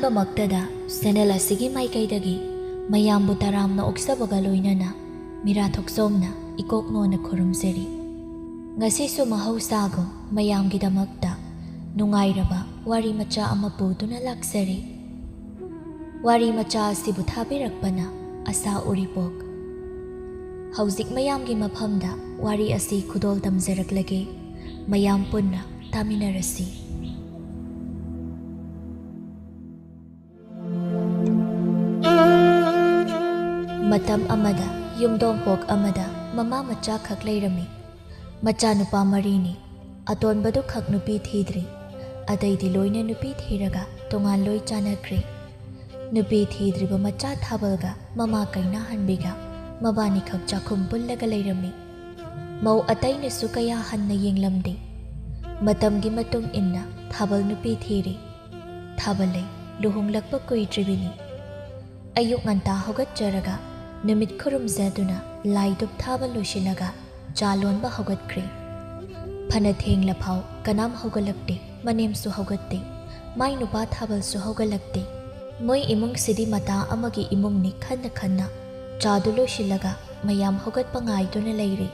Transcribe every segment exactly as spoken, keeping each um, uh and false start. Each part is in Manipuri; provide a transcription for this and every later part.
ꯃꯛꯇꯗ ꯆꯦꯅꯦꯜ ꯑꯁꯤꯒꯤ ꯃꯥꯏꯀꯩꯗꯒꯤ ꯃꯌꯥꯝꯕꯨ ꯇꯔꯥꯝꯅ ꯑꯣꯛꯆꯕꯒ ꯂꯣꯏꯅꯅ ꯃꯤꯔꯥ ꯊꯣꯛꯆꯣꯝꯅ ꯏꯀꯣꯛ ꯅꯣꯟꯅ ꯈꯨꯔꯨꯝꯖꯔꯤ꯫ ꯉꯁꯤꯁꯨ ꯃꯍꯧꯁꯥꯒꯨꯝ ꯃꯌꯥꯝꯒꯤꯗꯃꯛꯇ ꯅꯨꯡꯉꯥꯏꯔꯕ ꯋꯥꯔꯤ ꯃꯆꯥ ꯑꯃ ꯄꯨꯗꯨꯅ ꯂꯥꯛꯆꯔꯤ꯫ ꯋꯥꯔꯤ ꯃꯆꯥ ꯑꯁꯤꯕꯨ ꯊꯥꯕꯤꯔꯛꯄꯅ ꯑꯁꯥ ꯎꯔꯤꯄꯣꯛ꯫ ꯍꯧꯖꯤꯛ ꯃꯌꯥꯝꯒꯤ ꯃꯐꯝꯗ ꯋꯥꯔꯤ ꯑꯁꯤ ꯈꯨꯗꯣꯜ ꯇꯝꯖꯔꯛꯂꯒꯦ꯫ ꯃꯌꯥꯝ ꯄꯨꯟꯅ ꯇꯥꯃꯤꯟꯅꯔꯁꯤ꯫ ꯃꯇꯝ ꯑꯃꯗ ꯌꯨꯝꯗꯣꯡꯄꯣꯛ ꯑꯃꯗ ꯃꯃꯥ ꯃꯆꯥ ꯈꯛ ꯂꯩꯔꯝꯃꯤ꯫ ꯃꯆꯥꯅꯨꯄꯥ ꯃꯔꯤꯅꯤ꯫ ꯑꯇꯣꯟꯕꯗꯨ ꯈꯛ ꯅꯨꯄꯤ ꯊꯤꯗ꯭ꯔꯤ꯫ ꯑꯇꯩꯗꯤ ꯂꯣꯏꯅ ꯅꯨꯄꯤ ꯊꯤꯔꯒ ꯇꯣꯉꯥꯟ ꯂꯣꯏ ꯆꯥꯅꯈ꯭ꯔꯦ꯫ ꯅꯨꯄꯤ ꯊꯤꯗ꯭ꯔꯤꯕ ꯃꯆꯥ ꯊꯥꯕꯜꯒ ꯃꯃꯥ ꯀꯩꯅꯥꯍꯟꯕꯤꯒ ꯃꯕꯥꯅꯤꯈꯛ ꯆꯥꯛꯈꯨꯝ ꯄꯨꯜꯂꯒ ꯂꯩꯔꯝꯃꯤ꯫ ꯃꯧ ꯑꯇꯩꯅꯁꯨ ꯀꯌꯥ ꯍꯟꯅ ꯌꯦꯡꯂꯝꯗꯦ꯫ ꯃꯇꯝꯒꯤ ꯃꯇꯨꯡ ꯏꯟꯅ ꯊꯥꯕꯜ ꯅꯨꯄꯤ ꯊꯤꯔꯤ꯫ ꯊꯥꯕꯜꯂꯩ ꯂꯨꯍꯣꯡꯂꯛꯄ ꯀꯨꯏꯗ꯭ꯔꯤꯕꯅꯤ꯫ ꯑꯌꯨꯛ ꯉꯟꯇꯥ ꯍꯧꯒꯠꯆꯔꯒ ꯅꯨꯃꯤꯠ ꯈꯨꯔꯨꯝꯖꯗꯨꯅ ꯂꯥꯏ ꯙꯨꯞ ꯊꯥꯕ ꯂꯣꯏꯁꯤꯜꯂꯒ ꯆꯥ ꯂꯣꯟꯕ ꯍꯧꯒꯠꯈ꯭ꯔꯦ꯫ ꯐꯅ ꯊꯦꯡꯂꯐꯥꯎ ꯀꯅꯥꯝ ꯍꯧꯒꯠꯂꯛꯇꯦ꯫ ꯃꯅꯦꯝꯁꯨ ꯍꯧꯒꯠꯇꯦ꯫ ꯃꯥꯏ ꯅꯨꯄꯥ ꯊꯥꯕꯜꯁꯨ ꯍꯧꯒꯠꯂꯛꯇꯦ꯫ ꯃꯣꯏ ꯏꯃꯨꯡꯁꯤꯗꯤ ꯃꯇꯥ ꯑꯃꯒꯤ ꯏꯃꯨꯡꯅꯤ ꯈꯟꯅ ꯈꯟꯅ ꯆꯥꯗꯨ ꯂꯣꯏꯁꯤꯜꯂꯒ ꯃꯌꯥꯝ ꯍꯧꯒꯠꯄ ꯉꯥꯏꯗꯨꯅ ꯂꯩꯔꯦ꯫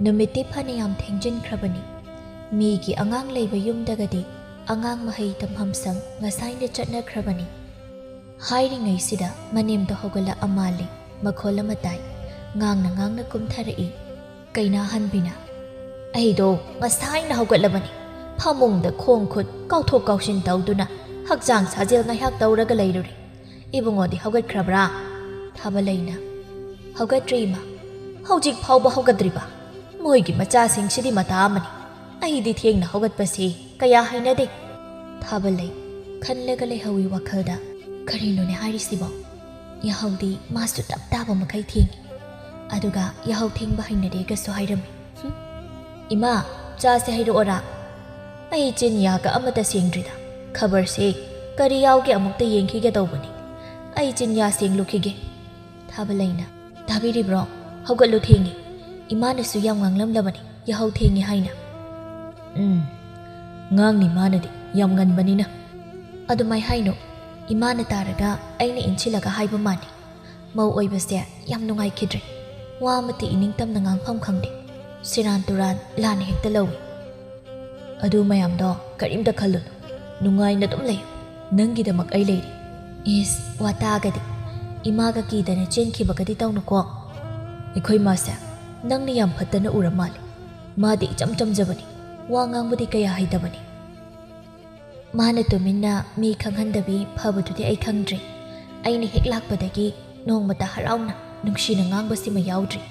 ꯅꯨꯃꯤꯠꯇꯤ ꯐꯅꯌꯥꯝ ꯊꯦꯡꯖꯤꯟꯈ꯭ꯔꯕꯅꯤ꯫ ꯃꯤꯒꯤ ꯑꯉꯥꯡ ꯂꯩꯕ ꯌꯨꯝꯗꯒꯗꯤ ꯑꯉꯥꯡ ꯃꯍꯩ ꯇꯝꯐꯝ ꯁꯪ ꯉꯁꯥꯏꯅ ꯆꯠꯅꯈ꯭ꯔꯕꯅꯤ꯫ ꯍꯥꯏꯔꯤꯉꯩꯁꯤꯗ ꯃꯅꯦꯝꯗꯣ ꯍꯧꯒꯠꯂꯛꯑ ꯃꯥꯜꯂꯦ꯫ ꯃꯈꯣꯜ ꯑꯃ ꯇꯥꯏ꯫ ꯉꯥꯡꯅ ꯉꯥꯡꯅ ꯀꯨꯝꯊꯔꯛꯏ꯫ ꯀꯩꯅꯥꯍꯟꯕꯤꯅ, "ꯑꯩꯗꯣ ꯉꯁꯥꯏꯅ ꯍꯧꯒꯠꯂꯕꯅꯤ꯫ ꯐꯃꯨꯡꯗ ꯈꯣꯡ ꯈꯨꯠ ꯀꯥꯎꯊꯣꯛ ꯀꯥꯎꯁꯤꯟ ꯇꯧꯗꯨꯅ ꯍꯛꯆꯥꯡ ꯁꯥꯖꯦꯜ ꯉꯥꯏꯍꯥꯛ ꯇꯧꯔꯒ ꯂꯩꯔꯨꯔꯦ꯫ ꯏꯕꯨꯡꯉꯣꯗꯤ ꯍꯧꯒꯠꯈ꯭ꯔꯕ꯭ꯔꯥ?" ꯊꯥꯕꯂꯩꯅ, "ꯍꯧꯒꯠꯇ꯭ꯔꯤ, ꯏꯃꯥ꯫ ꯍꯧꯖꯤꯛ ꯐꯥꯎꯕ ꯍꯧꯒꯠꯇ꯭ꯔꯤꯕ? ꯃꯣꯏꯒꯤ ꯃꯆꯥꯁꯤꯡꯁꯤꯗꯤ ꯃꯇꯥ ꯑꯃꯅꯤ꯫ ꯑꯩꯗꯤ ꯊꯦꯡꯅ ꯍꯧꯒꯠꯄꯁꯤ ꯀꯌꯥ ꯍꯩꯅꯗꯦ꯫" ꯊꯥꯕꯂꯩ ꯈꯜꯂꯒ ꯂꯩꯍꯧꯏ ꯋꯥꯈꯜꯗ꯫ "ꯀꯔꯤꯅꯣꯅꯦ ꯍꯥꯏꯔꯤꯁꯤꯕꯣ? ꯌꯥꯍꯧꯗꯤ ꯃꯥꯁꯨ ꯇꯞ ꯇꯥꯕ ꯃꯈꯩ ꯊꯦꯡꯉꯤ꯫ ꯑꯗꯨꯒ ꯌꯥꯍꯧ ꯊꯦꯡꯕ ꯍꯩꯅꯗꯦꯒꯁꯨ ꯍꯥꯏꯔꯝꯃꯤ꯫ ꯍꯨꯝ꯫ ꯏꯃꯥ, ꯆꯥꯁꯦ ꯍꯩꯔꯛꯑꯣꯔꯥ? ꯑꯩ ꯆꯤꯟ ꯌꯥꯒ ꯑꯃꯠꯇ ꯁꯦꯡꯗ꯭ꯔꯤꯗ꯫ ꯈꯕꯔꯁꯦ ꯀꯔꯤ ꯌꯥꯎꯒꯦ ꯑꯃꯨꯛꯇ ꯌꯦꯡꯈꯤꯒꯦ ꯇꯧꯕꯅꯤ꯫ ꯑꯩ ꯆꯤꯟ ꯌꯥ ꯁꯦꯡꯂꯨꯈꯤꯒꯦ꯫" ꯊꯥꯕꯂꯩꯅ, "ꯇꯥꯕꯤꯔꯤꯕ꯭ꯔꯣ? ꯍꯧꯒꯠꯂꯨ, ꯊꯦꯡꯉꯤ꯫ ꯏꯃꯥꯅꯁꯨ ꯌꯥꯝ ꯉꯥꯡꯂꯝꯂꯕꯅꯤ ꯌꯥꯍꯧ ꯊꯦꯡꯉꯤ ꯍꯥꯏꯅ꯫" "ꯎꯝ, ꯉꯥꯡꯅꯤ ꯃꯥꯅꯗꯤ ꯌꯥꯝ ꯉꯟꯕꯅꯤꯅ꯫" "ꯑꯗꯨꯃꯥꯏ ꯍꯥꯏꯅꯨ꯫ ꯏꯃꯥꯅ ꯇꯥꯔꯒ ꯑꯩꯅ ꯏꯟꯁꯤꯜꯂꯒ ꯍꯥꯏꯕ ꯃꯥꯜꯂꯤ꯫ ꯃꯧ ꯑꯣꯏꯕꯁꯦ ꯌꯥꯝ ꯅꯨꯡꯉꯥꯏꯈꯤꯗ꯭ꯔꯦ꯫ ꯋꯥ ꯑꯃꯠꯇ ꯏꯅꯤꯡꯇꯝꯅ ꯉꯥꯡꯐꯝ ꯈꯪꯗꯦ꯫ ꯁꯦꯔꯥꯟ ꯇꯨꯔꯥꯟ ꯂꯥꯟꯅ ꯍꯦꯛꯇ ꯂꯧꯏ꯫ ꯑꯗꯨ ꯃꯌꯥꯝꯗꯣ ꯀꯔꯤꯝꯇ ꯈꯜꯂꯨꯅꯨ꯫ ꯅꯨꯡꯉꯥꯏꯅ ꯑꯗꯨꯝ ꯂꯩꯌꯨ꯫ ꯅꯪꯒꯤꯗꯃꯛ ꯑꯩ ꯂꯩꯔꯤ꯫ ꯏꯁ, ꯋꯥꯇꯥꯒꯗꯤ꯫ ꯏꯃꯥꯒ ꯀꯤꯗꯅ ꯆꯦꯟꯈꯤꯕꯒꯗꯤ ꯇꯧꯅꯨꯀꯣ꯫ ꯑꯩꯈꯣꯏ ꯃꯥꯁꯦ ꯅꯪꯅ ꯌꯥꯝ ꯐꯠꯇꯅ ꯎꯔ ꯃꯥꯜꯂꯦ꯫ ꯃꯥꯗꯤ ꯏꯆꯝ ꯆꯝꯖꯕꯅꯤ꯫ ꯋꯥ ꯉꯥꯡꯕꯗꯤ ꯀꯌꯥ ꯍꯩꯇꯕꯅꯤ꯫ ꯃꯥꯅ ꯇꯨꯃꯤꯟꯅ ꯃꯤ ꯈꯪꯍꯟꯗꯕꯤ ꯐꯕꯗꯨꯗꯤ ꯑꯩ ꯈꯪꯗ꯭ꯔꯦ꯫ ꯑꯩꯅ ꯍꯦꯛ ꯂꯥꯛꯄꯗꯒꯤ ꯅꯣꯡꯃꯇ ꯍꯔꯥꯎꯅ, ꯅꯨꯡꯁꯤꯅ ꯉꯥꯡꯕꯁꯤꯃ ꯌꯥꯎꯗ꯭ꯔꯤ꯫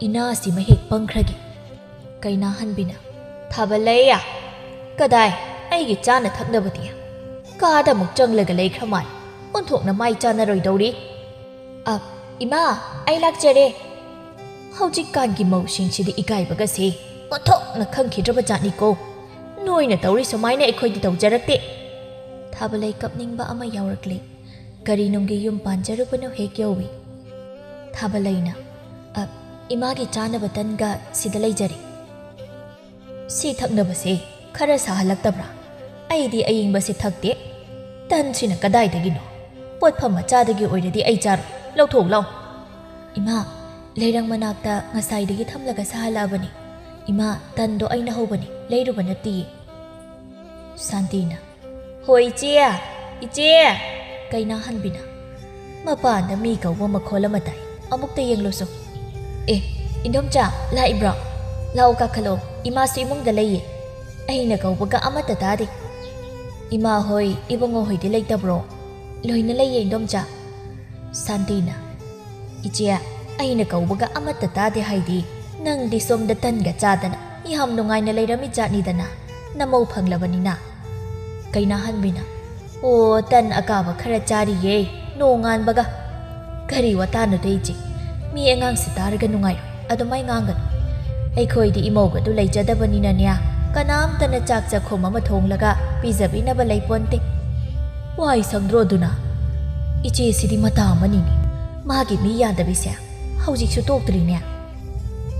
ꯏꯅꯥꯁꯤꯃ ꯍꯦꯛ ꯄꯪꯈ꯭ꯔꯒꯦ꯫ ꯀꯩꯅꯥꯍꯟꯕꯤꯅ, "ꯊꯥꯕꯂꯩꯌꯥ, ꯀꯗꯥꯏ? ꯑꯩꯒꯤ ꯆꯥꯅ ꯊꯛꯅꯕꯗꯤ?" ꯀꯥꯗ ꯑꯃꯨꯛ ꯆꯪꯂꯒ ꯂꯩꯈ꯭ꯔ ꯃꯥꯜꯂꯦ꯫ ꯑꯣꯟꯊꯣꯛꯅ ꯃꯥꯏ ꯆꯥꯅꯔꯣꯏꯗꯧꯔꯤ꯫ "ꯑ, ꯏꯃꯥ, ꯑꯩ ꯂꯥꯛꯆꯔꯦ꯫ ꯍꯧꯖꯤꯛꯀꯥꯟꯒꯤ ꯃꯧꯁꯤꯡꯁꯤꯗꯤ ꯏꯀꯥꯏꯕꯒꯁꯦ ꯑꯣꯟꯊꯣꯛꯅ ꯈꯪꯈꯤꯗ꯭ꯔꯕ ꯖꯥꯠꯅꯤꯀꯣ꯫ ꯅꯣꯏꯅ ꯇꯧꯔꯤ ꯁꯨꯃꯥꯏꯅ ꯑꯩꯈꯣꯏꯗꯤ ꯇꯧꯖꯔꯛꯇꯦ꯫" ꯊꯥꯕꯂꯩ ꯀꯞꯅꯤꯡꯕ ꯑꯃ ꯌꯥꯎꯔꯛꯂꯦ꯫ ꯀꯔꯤ ꯅꯨꯡꯒꯤ ꯌꯨꯝ ꯄꯥꯟꯖꯔꯨꯕꯅꯣ ꯍꯦꯛ ꯌꯧꯏ꯫ ꯊꯥꯕꯂꯩꯅ, "ꯑ, ꯏꯃꯥꯒꯤ ꯆꯥꯅꯕ ꯇꯟꯒ ꯁꯤꯗ ꯂꯩꯖꯔꯦ꯫ ꯁꯤ ꯊꯛꯅꯕꯁꯦ ꯈꯔ ꯁꯥꯍꯜꯂꯛꯇꯕ꯭ꯔꯥ? ꯑꯩꯗꯤ ꯑꯏꯪꯕꯁꯦ ꯊꯛꯇꯦ꯫ ꯇꯟꯁꯤꯅ ꯀꯗꯥꯏꯗꯒꯤꯅꯣ? ꯄꯣꯠꯐꯝ ꯃꯆꯥꯗꯒꯤ ꯑꯣꯏꯔꯗꯤ ꯑꯩ ꯆꯥꯔꯣꯏ꯫ ꯂꯧꯊꯣꯛꯎ ꯂꯥꯎ꯫" "ꯏꯃꯥ, ꯂꯩꯔꯪ ꯃꯅꯥꯛꯇ ꯉꯁꯥꯏꯗꯒꯤ ꯊꯝꯂꯒ ꯁꯥꯍꯜꯂꯛꯑꯕꯅꯤ꯫ ꯏꯃꯥ, ꯇꯟꯗꯣ ꯑꯩꯅ ꯍꯧꯕꯅꯤ, ꯂꯩꯔꯨꯕ ꯅꯠꯇꯤꯌꯦ꯫" ꯁꯥꯟꯇꯤꯅ, "ꯍꯣꯏ ꯏꯆꯦ, ꯏꯆꯦ!" ꯀꯩꯅꯥꯍꯟꯕꯤꯅ, "ꯃꯄꯥꯟꯗ ꯃꯤ ꯀꯧꯕ ꯃꯈꯣꯜ ꯑꯃ ꯇꯥꯏ, ꯑꯃꯨꯛꯇ ꯌꯦꯡꯂꯨꯁꯣ꯫" "ꯑꯦ, ꯏꯟꯗꯣꯝꯆꯥ, ꯂꯥꯛꯏꯕ꯭ꯔꯣ? ꯂꯥꯛꯑꯣ, ꯀꯥꯈꯠꯂꯛꯑꯣ, ꯏꯃꯥꯁꯨ ꯏꯃꯨꯡꯗ ꯂꯩꯌꯦ꯫ ꯑꯩꯅ ꯀꯧꯕꯒ ꯑꯃꯠꯇ ꯇꯥꯗꯦ꯫" "ꯏꯃꯥ ꯍꯣꯏ, ꯏꯕꯨꯡꯉꯣ ꯍꯣꯏꯗꯤ ꯂꯩꯇꯕ꯭ꯔꯣ?" "ꯂꯣꯏꯅ ꯂꯩꯌꯦ, ꯏꯟꯗꯣꯝꯆꯥ꯫" ꯁꯥꯟꯇꯤꯅ, "ꯏꯆꯦ, ꯑꯩꯅ ꯀꯧꯕꯒ ꯑꯃꯠꯇ ꯇꯥꯗꯦ ꯍꯥꯏꯗꯤ, ꯅꯪꯗꯤ ꯁꯣꯝꯗ ꯇꯟꯒ ꯆꯥꯗꯅ ꯌꯥꯝ ꯅꯨꯡꯉꯥꯏꯅ ꯂꯩꯔꯝꯃꯤ ꯖꯥꯠꯅꯤꯗꯅ, ꯅꯃꯧ ꯐꯪꯂꯕꯅꯤꯅ꯫" ꯀꯩꯅꯥꯍꯟꯕꯤꯅ, "ꯑꯣ, ꯇꯟ ꯑꯀꯥꯕ ꯈꯔ ꯆꯥꯔꯤꯌꯦ, ꯅꯣꯡꯉꯥꯟꯕꯒ꯫" "ꯀꯔꯤ ꯋꯥꯇꯥꯅꯣꯗ ꯏꯆꯦ? ꯃꯤ ꯑꯉꯥꯡꯁꯤ ꯇꯥꯔꯒ ꯅꯨꯡꯉꯥꯏꯔꯣꯏ, ꯑꯗꯨꯃꯥꯏ ꯉꯥꯡꯒꯅꯨ꯫ ꯑꯩꯈꯣꯏꯗꯤ ꯏꯃꯧꯒꯗꯨ ꯂꯩꯖꯗꯕꯅꯤꯅꯅꯦ, ꯀꯅꯥꯝꯇꯅ ꯆꯥꯛ ꯆꯥꯛꯈꯨꯝ ꯑꯃ ꯊꯣꯡꯂꯒ ꯄꯤꯖꯕꯤꯅꯕ ꯂꯩꯄꯣꯟꯇꯦ꯫" "ꯋꯥꯏ ꯁꯪꯗ꯭ꯔꯣ ꯑꯗꯨꯅ? ꯏꯆꯦꯁꯤꯗꯤ ꯃꯇꯥ ꯑꯃꯅꯤꯅꯦ, ꯃꯥꯒꯤ ꯃꯤ ꯌꯥꯗꯕꯤꯁꯦ ꯍꯧꯖꯤꯛꯁꯨ ꯇꯣꯛꯇ꯭ꯔꯤꯅꯦ꯫"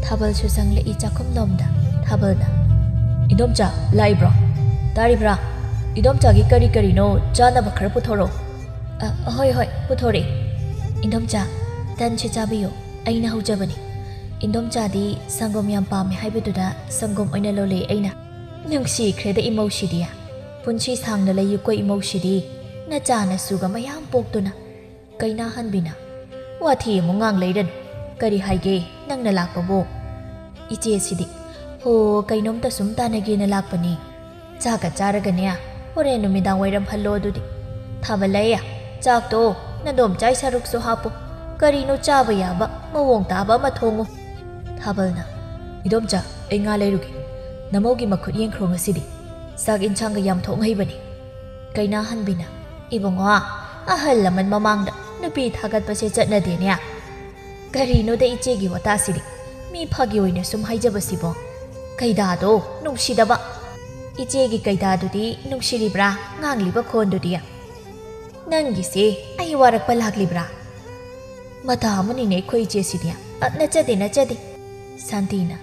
ꯊꯥꯕꯜꯁꯨ ꯆꯪꯂꯛꯏ ꯆꯥꯛꯈꯨꯝꯂꯣꯝꯗ꯫ ꯊꯥꯕꯜꯅ, "ꯏꯟꯗꯣꯝꯆꯥ, ꯂꯥꯛꯏꯕ꯭ꯔꯣ? ꯇꯥꯔꯤꯕ꯭ꯔꯥ?" "ꯏꯗꯣꯝꯆꯥꯒꯤ ꯀꯔꯤ ꯀꯔꯤꯅꯣ ꯆꯥꯅꯕ ꯈꯔ ꯄꯨꯊꯣꯔꯛꯑꯣ꯫" "ꯑ, ꯍꯣꯏ, ꯍꯣꯏ, ꯄꯨꯊꯣꯔꯛꯑꯦ꯫" "ꯏꯗꯣꯝꯆꯥ, ꯇꯟꯁꯦ ꯆꯥꯕꯤꯌꯨ, ꯑꯩꯅ ꯍꯧꯖꯕꯅꯤ꯫" ꯏꯗꯣꯝꯆꯥꯗꯤ ꯁꯪꯒꯣꯝ ꯌꯥꯝ ꯄꯥꯝꯃꯦ ꯍꯥꯏꯕꯗꯨꯗ ꯁꯪꯒꯣꯝ ꯑꯣꯏꯅ ꯂꯣꯜꯂꯦ ꯑꯩꯅ꯫ ꯅꯨꯡꯁꯤꯈ꯭ꯔꯦꯗ ꯏꯃꯧꯁꯤꯗꯤ꯫ ꯄꯨꯟꯁꯤ ꯁꯥꯡꯅ ꯂꯩꯌꯨꯀꯣ ꯏꯃꯧꯁꯤꯗꯤ꯫ ꯅꯆꯥ ꯅꯁꯨꯒ ꯃꯌꯥꯝ ꯄꯣꯛꯇꯨꯅ꯫ ꯀꯩꯅꯥꯍꯟꯕꯤꯅ, "ꯋꯥꯊꯤ ꯑꯃꯨꯛ ꯉꯥꯡ ꯂꯩꯔꯅꯨ꯫ ꯀꯔꯤ ꯍꯥꯏꯒꯦ ꯅꯪꯅ ꯂꯥꯛꯄꯕꯨ?" ꯏꯆꯦꯁꯤꯗꯤ, "ꯍꯣ, ꯀꯩꯅꯣꯝꯇ ꯁꯨꯝ ꯇꯥꯟꯅꯒꯦꯅ ꯂꯥꯛꯄꯅꯤ꯫ ꯆꯥꯛꯀ ꯆꯥꯔꯒꯅꯦ, ꯍꯣꯔꯦꯟ ꯅꯨꯃꯤꯗꯥꯡ ꯋꯥꯏꯔꯝ ꯍꯜꯂꯣ ꯑꯗꯨꯗꯤ꯫ ꯊꯥꯕꯂꯩ, ꯆꯥꯛꯇꯣ ꯅꯗꯣꯝꯆꯥꯏ ꯁꯔꯨꯛꯁꯨ ꯍꯥꯞꯄꯨ꯫ ꯀꯔꯤꯅꯣ ꯆꯥꯕ ꯌꯥꯕ, ꯃꯑꯣꯡ ꯇꯥꯕ ꯑꯃ ꯊꯣꯡꯉꯨ꯫" ꯊꯥꯕꯜꯅ, "ꯏꯗꯣꯝꯆꯥ, ꯑꯩ ꯉꯥ ꯂꯩꯔꯨꯒꯦ꯫ ꯅꯃꯧꯒꯤ ꯃꯈꯨꯠ ꯌꯦꯡꯈ꯭ꯔꯣ ꯉꯁꯤꯗꯤ꯫ ꯆꯥꯛ ꯏꯟꯁꯥꯡꯒ ꯌꯥꯝ ꯊꯣꯡ ꯍꯩꯕꯅꯤ꯫" ꯀꯩꯅꯥꯍꯟꯕꯤꯅ, "ꯏꯕꯨꯡꯉꯣ, ꯑꯍꯜ ꯂꯃꯟ ꯃꯃꯥꯡꯗ ꯅꯨꯄꯤ ꯊꯥꯒꯠꯄꯁꯦ ꯆꯠꯅꯗꯦꯅꯦ꯫" "ꯀꯔꯤꯅꯣꯗ ꯏꯆꯦꯒꯤ ꯋꯥꯇꯥꯁꯤꯗꯤ, ꯃꯤ ꯐꯥꯒꯤ ꯑꯣꯏꯅ ꯁꯨꯝ ꯍꯥꯏꯖꯕꯁꯤꯕꯣ꯫ ꯀꯩꯗꯥꯗꯣ ꯅꯨꯡꯁꯤꯗꯕ꯫" "ꯏꯆꯦꯒꯤ ꯀꯩꯗꯥꯗꯨꯗꯤ ꯅꯨꯡꯁꯤꯔꯤꯕ꯭ꯔꯥ, ꯉꯥꯡꯂꯤꯕ ꯈꯣꯟꯗꯨꯗꯤ?" "ꯅꯪꯒꯤꯁꯦ ꯑꯩ ꯋꯥꯔꯛꯄ ꯂꯥꯛꯂꯤꯕ꯭ꯔꯥ? ꯃꯇꯥ ꯑꯃꯅꯤꯅꯦ ꯑꯩꯈꯣꯏ ꯏꯆꯦꯁꯤꯗꯤ꯫" "ꯑ, ꯅꯠꯆꯗꯦ, ꯅꯠꯆꯗꯦ꯫" ꯁꯥꯟꯇꯤꯅ,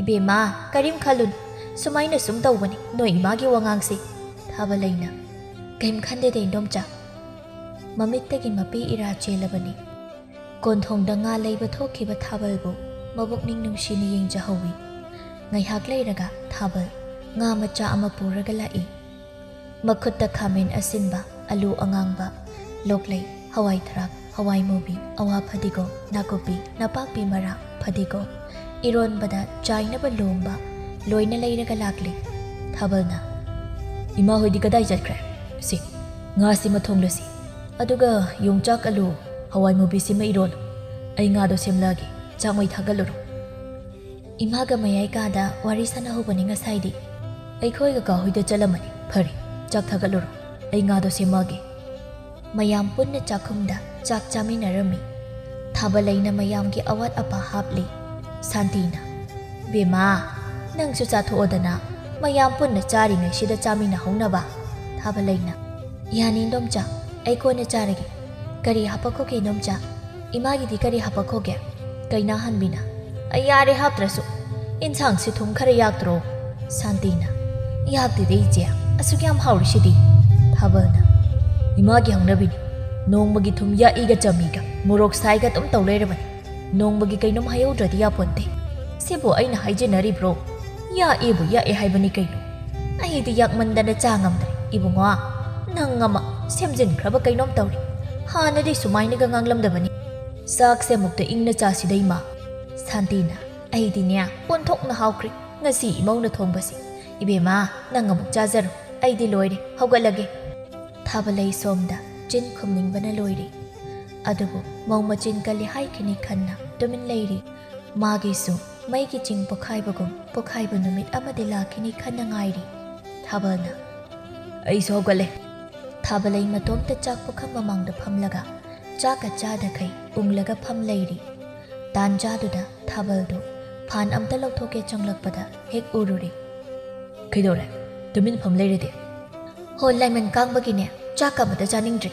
"ꯏꯕꯦꯝꯃ, ꯀꯔꯤꯝ ꯈꯜꯂꯨꯅꯨ꯫ ꯁꯨꯃꯥꯏꯅ ꯁꯨꯝ ꯇꯧꯕꯅꯤ ꯅꯣꯏ ꯏꯃꯥꯒꯤ ꯋꯥꯉꯥꯡꯁꯦ꯫" ꯊꯥꯕꯂꯩꯅ, "ꯀꯩꯝ ꯈꯟꯗꯦꯗ ꯏꯟꯗꯣꯝꯆꯥ꯫" ꯃꯃꯤꯠꯇꯒꯤ ꯃꯄꯤ ꯏꯔꯥ ꯆꯦꯜꯂꯕꯅꯤ꯫ ꯀꯣꯟꯊꯣꯡꯗ ꯉꯥ ꯂꯩꯕ ꯊꯣꯛꯈꯤꯕ ꯊꯥꯕꯜꯕꯨ ꯃꯕꯨꯛꯅꯤꯡ ꯅꯨꯡꯁꯤꯅ ꯌꯦꯡꯖꯍꯧꯏ꯫ ꯉꯥꯏꯍꯥꯛ ꯂꯩꯔꯒ ꯊꯥꯕꯜ ꯉꯥ ꯃꯆꯥ ꯑꯃ ꯄꯨꯔꯒ ꯂꯥꯛꯏ꯫ ꯃꯈꯨꯠꯇ ꯈꯥꯃꯦꯟ ꯑꯁꯤꯟꯕ, ꯑꯂꯨ ꯑꯉꯥꯡꯕ, ꯂꯣꯛꯂꯩ, ꯍꯋꯥꯏ ꯊꯔꯥꯛ, ꯍꯋꯥꯏ ꯃꯨꯕꯤ, ꯑꯋꯥ ꯐꯗꯤꯒꯣꯝ, ꯅꯥꯀꯨꯞꯄꯤ, ꯅꯄꯥꯛꯄꯤ ꯃꯔꯥ, ꯐꯗꯤꯒꯣꯝ, ꯏꯔꯣꯟꯕꯗ ꯆꯥꯏꯅꯕ ꯂꯣꯝꯕ ꯂꯣꯏꯅ ꯂꯩꯔꯒ ꯂꯥꯛꯂꯤ꯫ ꯊꯥꯕꯜꯅ, "ꯏꯃꯥ ꯍꯣꯏꯗꯤ ꯀꯗꯥꯏ ꯆꯠꯈ꯭ꯔꯦ? ꯁꯤ, ꯉꯥꯁꯤꯃ ꯊꯣꯡꯂꯁꯤ꯫ ꯑꯗꯨꯒ ꯌꯣꯡꯆꯥꯛ, ꯑꯂꯨ, ꯍꯋꯥꯏ ꯃꯨꯕꯤꯁꯤꯃ ꯏꯔꯣꯜꯂꯨ꯫ ꯑꯩ ꯉꯥꯗꯣ ꯁꯦꯝꯂꯛꯑꯒꯦ꯫ ꯆꯥꯛ ꯃꯩ ꯊꯥꯒꯠꯂꯨꯔꯣ꯫" ꯏꯃꯥꯒ ꯃꯌꯥꯏ ꯀꯥꯗ ꯋꯥꯔꯤ ꯁꯥꯟꯅꯍꯧꯕꯅꯤ ꯉꯁꯥꯏꯗꯤ꯫ "ꯑꯩꯈꯣꯏ ꯀꯀꯥ ꯍꯣꯏꯗ ꯆꯠꯂꯝꯃꯅꯤ꯫ ꯐꯔꯦ, ꯆꯥꯛ ꯊꯥꯒꯠꯂꯨꯔꯣ꯫ ꯑꯩ ꯉꯥꯗꯣ ꯁꯦꯝꯃꯛꯑꯒꯦ꯫" ꯃꯌꯥꯝ ꯄꯨꯟꯅ ꯆꯥꯛꯈꯨꯝꯗ ꯆꯥꯛ ꯆꯥꯃꯤꯟꯅꯔꯝꯃꯤ꯫ ꯊꯥꯕꯂꯩꯅ ꯃꯌꯥꯝꯒꯤ ꯑꯋꯥꯠ ꯑꯄꯥ ꯍꯥꯞꯂꯤ꯫ ꯁꯥꯟꯇꯤꯅ, "ꯕꯦꯝꯃ, ꯅꯪꯁꯨ ꯆꯥꯊꯣꯛꯑꯣꯗꯅ, ꯃꯌꯥꯝ ꯄꯨꯟꯅ ꯆꯥꯔꯤꯉꯩꯁꯤꯗ ꯆꯥꯃꯤꯟꯅꯍꯧꯅꯕ꯫" ꯊꯥꯕꯂꯩꯅ, "ꯌꯥꯅꯤ ꯏꯟꯗꯣꯝꯆꯥ, ꯑꯩ ꯀꯣꯟꯅ ꯆꯥꯔꯒꯦ꯫ ꯀꯔꯤ ꯍꯥꯄꯛꯈꯣꯒꯦ ꯏꯟꯗꯣꯝꯆꯥ? ꯏꯃꯥꯒꯤꯗꯤ ꯀꯔꯤ ꯍꯥꯄꯛꯈꯣꯒꯦ?" ꯀꯩꯅꯥꯍꯟꯕꯤꯅ, "ꯑꯩ ꯌꯥꯔꯦ ꯍꯥꯞꯇ꯭ꯔꯁꯨ꯫ ꯏꯟꯁꯥꯡꯁꯤ ꯊꯨꯝ ꯈꯔ ꯌꯥꯛꯇ꯭ꯔꯣ?" ꯁꯥꯟꯇꯤꯅ, "ꯌꯥꯛꯇꯦꯗ ꯏꯆꯦ, ꯑꯁꯨꯛ ꯌꯥꯝ ꯍꯥꯎꯔꯤꯁꯤꯗꯤ? ꯊꯥꯕꯜꯅ, "ꯏꯃꯥꯒꯤ ꯍꯧꯅꯕꯤꯅꯤ꯫ ꯅꯣꯡꯃꯒꯤ ꯊꯨꯝ ꯌꯥꯛꯏꯒ ꯆꯝꯃꯤꯒ ꯃꯣꯔꯣꯛ ꯁꯥꯏꯒ ꯑꯗꯨꯝ ꯇꯧ ꯂꯩꯔꯕꯅꯤ꯫ ꯅꯣꯡꯃꯒꯤ ꯀꯩꯅꯣꯝ ꯍꯥꯏꯍꯧꯗ꯭ꯔꯗꯤ ꯌꯥꯄꯣꯟꯇꯦ꯫ ꯁꯤꯕꯨ ꯑꯩꯅ ꯍꯥꯏꯖꯤꯟꯅꯔꯤꯕ꯭ꯔꯣ? ꯌꯥꯛꯑꯦꯕꯨ ꯌꯥꯛꯑꯦ ꯍꯥꯏꯕꯅꯤ ꯀꯩꯅꯣ꯫ ꯑꯩꯗꯤ ꯌꯥꯛꯃꯟꯗꯅ ꯆꯥ ꯉꯝꯗ꯭ꯔꯦ꯫ ꯏꯕꯨꯡꯉꯣ, ꯅꯪ ꯑꯃ ꯁꯦꯝꯖꯤꯟꯈ꯭ꯔꯕ ꯀꯩꯅꯣꯝ ꯇꯧꯔꯤ꯫ ꯍꯥꯟꯅꯗꯤ ꯁꯨꯃꯥꯏꯅꯒ ꯉꯥꯡꯂꯝꯗꯕꯅꯤ꯫ ꯆꯥꯛꯁꯦ ꯑꯃꯨꯛꯇ ꯏꯪꯅ ꯆꯥꯁꯤꯗ, ꯏꯃꯥ꯫" ꯁꯥꯟꯇꯤꯅ, "ꯑꯩꯗꯤꯅꯦ, ꯑꯣꯟꯊꯣꯛꯅ ꯍꯥꯎꯈ꯭ꯔꯦ ꯉꯁꯤ ꯏꯃꯧꯅ ꯊꯣꯡꯕꯁꯤ꯫ ꯏꯕꯦꯝꯃ, ꯅꯪ ꯑꯃꯨꯛ ꯆꯥꯖꯔꯣ꯫ ꯑꯩꯗꯤ ꯂꯣꯏꯔꯦ, ꯍꯧꯒꯠꯂꯒꯦ꯫" ꯊꯥꯕꯂꯩ ꯁꯣꯝꯗ ꯆꯤꯟ ꯈꯨꯝꯅꯤꯡꯕꯅ ꯂꯣꯏꯔꯦ꯫ ꯑꯗꯨꯕꯨ ꯃꯧ ꯃꯆꯤꯟ ꯀꯜꯂꯤ ꯍꯥꯏꯈꯤꯅꯤ ꯈꯟꯅ ꯇꯨꯃꯤꯟ ꯂꯩꯔꯤ꯫ ꯃꯥꯒꯤꯁꯨ ꯃꯩꯒꯤ ꯆꯤꯡ ꯄꯣꯈꯥꯏꯕꯒꯨꯝ ꯄꯣꯈꯥꯏꯕ ꯅꯨꯃꯤꯠ ꯑꯃꯗꯤ ꯂꯥꯛꯈꯤꯅꯤ ꯈꯟꯅ ꯉꯥꯏꯔꯤ꯫ ꯊꯥꯕꯜꯅ, "ꯑꯩꯁꯨ ꯍꯧꯒꯠꯂꯦ꯫" ꯊꯥꯕꯂꯩ ꯃꯇꯣꯝꯇ ꯆꯥꯛ ꯄꯨꯈꯝ ꯃꯃꯥꯡꯗ ꯐꯝꯂꯒ ꯆꯥꯛꯀ ꯆꯥꯗꯈꯩ ꯎꯪꯂꯒ ꯐꯝ ꯂꯩꯔꯤ꯫ ꯇꯥꯟꯖꯥꯗꯨꯗ ꯊꯥꯕꯜꯗꯨ ꯐꯥꯟ ꯑꯝꯇ ꯂꯧꯊꯣꯛꯀꯦ ꯆꯪꯂꯛꯄꯗ ꯍꯦꯛ ꯎꯔꯨꯔꯦ꯫ "ꯀꯩꯗꯧꯔꯦ? ꯇꯨꯃꯤꯟ ꯐꯝ ꯂꯩꯔꯗꯤ?" "ꯍꯣ, ꯂꯥꯏꯃꯟ ꯀꯥꯡꯕꯒꯤꯅꯦ, ꯆꯥꯛꯀ ꯑꯃꯇ ꯆꯥꯅꯤꯡꯗ꯭ꯔꯦ꯫"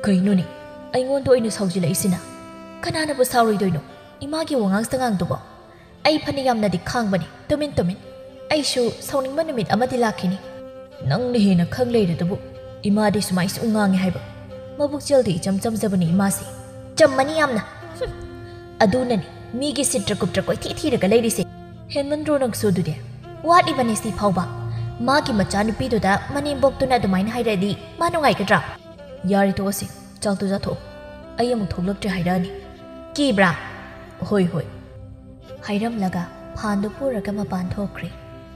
"ꯀꯩꯅꯣꯅꯦ, ꯑꯩꯉꯣꯟꯗ ꯑꯣꯏꯅ ꯁꯥꯎꯖꯤꯜꯂꯛꯏꯁꯤꯅ? ꯀꯅꯥꯅꯕꯨ ꯁꯥꯎꯔꯣꯏꯗꯣꯏꯅꯣ? ꯏꯃꯥꯒꯤ ꯋꯥꯉꯥꯡ ꯁꯉꯥꯡꯗꯨꯕꯣ?" "ꯑꯩ ꯐꯅ ꯌꯥꯝꯅꯗꯤ ꯈꯥꯡꯕꯅꯤ, ꯇꯨꯃꯤꯟ ꯇꯨꯃꯤꯟ꯫ ꯑꯩꯁꯨ ꯁꯥꯎꯅꯤꯡꯕ ꯅꯨꯃꯤꯠ ꯑꯃꯗꯤ ꯂꯥꯛꯈꯤꯅꯤ꯫" "ꯅꯪꯅ ꯍꯦꯟꯅ ꯈꯪ ꯂꯩꯔꯗꯨꯕꯨ, ꯏꯃꯥꯗꯤ ꯁꯨꯃꯥꯏ ꯁꯨꯝ ꯉꯥꯡꯉꯦ ꯍꯥꯏꯕ? ꯃꯕꯨꯛꯆꯦꯜꯗꯤ ꯏꯆꯝ ꯆꯝꯖꯕꯅꯤ ꯏꯃꯥꯁꯤ꯫" "ꯆꯝꯃꯅꯤ ꯌꯥꯝꯅ꯫ ꯍꯨꯝ꯫ ꯑꯗꯨꯅꯅꯤ ꯃꯤꯒꯤ ꯁꯤꯠꯇ꯭ꯔ ꯀꯨꯞꯇ꯭ꯔ ꯀꯣꯏꯊꯤ ꯊꯤꯔꯒ ꯂꯩꯔꯤꯁꯦ꯫ ꯍꯦꯟꯃꯟꯗ꯭ꯔꯣ ꯅꯪꯁꯨ ꯑꯗꯨꯗꯤ? ꯋꯥꯠꯂꯤꯕꯅꯤ ꯁꯤ ꯐꯥꯎꯕ꯫ ꯃꯥꯒꯤ ꯃꯆꯥꯅꯨꯄꯤꯗꯨꯗ ꯃꯅꯦꯝꯕꯣꯛꯇꯨꯅ ꯑꯗꯨꯃꯥꯏꯅ ꯍꯥꯏꯔꯛꯑꯗꯤ ꯃꯥ ꯅꯨꯡꯉꯥꯏꯒꯗ꯭ꯔꯥ?" "ꯌꯥꯔꯦ, ꯇꯣꯛꯑꯁꯤ꯫ ꯆꯥꯛꯇꯨ ꯆꯥꯊꯣꯛꯑꯣ꯫ ꯑꯩ ꯑꯃꯨꯛ ꯊꯣꯛꯂꯛꯇ꯭ꯔꯦ ꯍꯥꯏꯔꯛꯑꯅꯤ꯫" "ꯀꯤꯕ꯭ꯔꯥ?" "ꯍꯣꯏ, ꯍꯣꯏ꯫" ꯍꯥꯏꯔꯝꯂꯒ ꯐꯥꯟꯗꯨ ꯄꯨꯔꯒ ꯃꯄꯥꯟ ꯊꯣꯛꯈ꯭ꯔꯦ꯫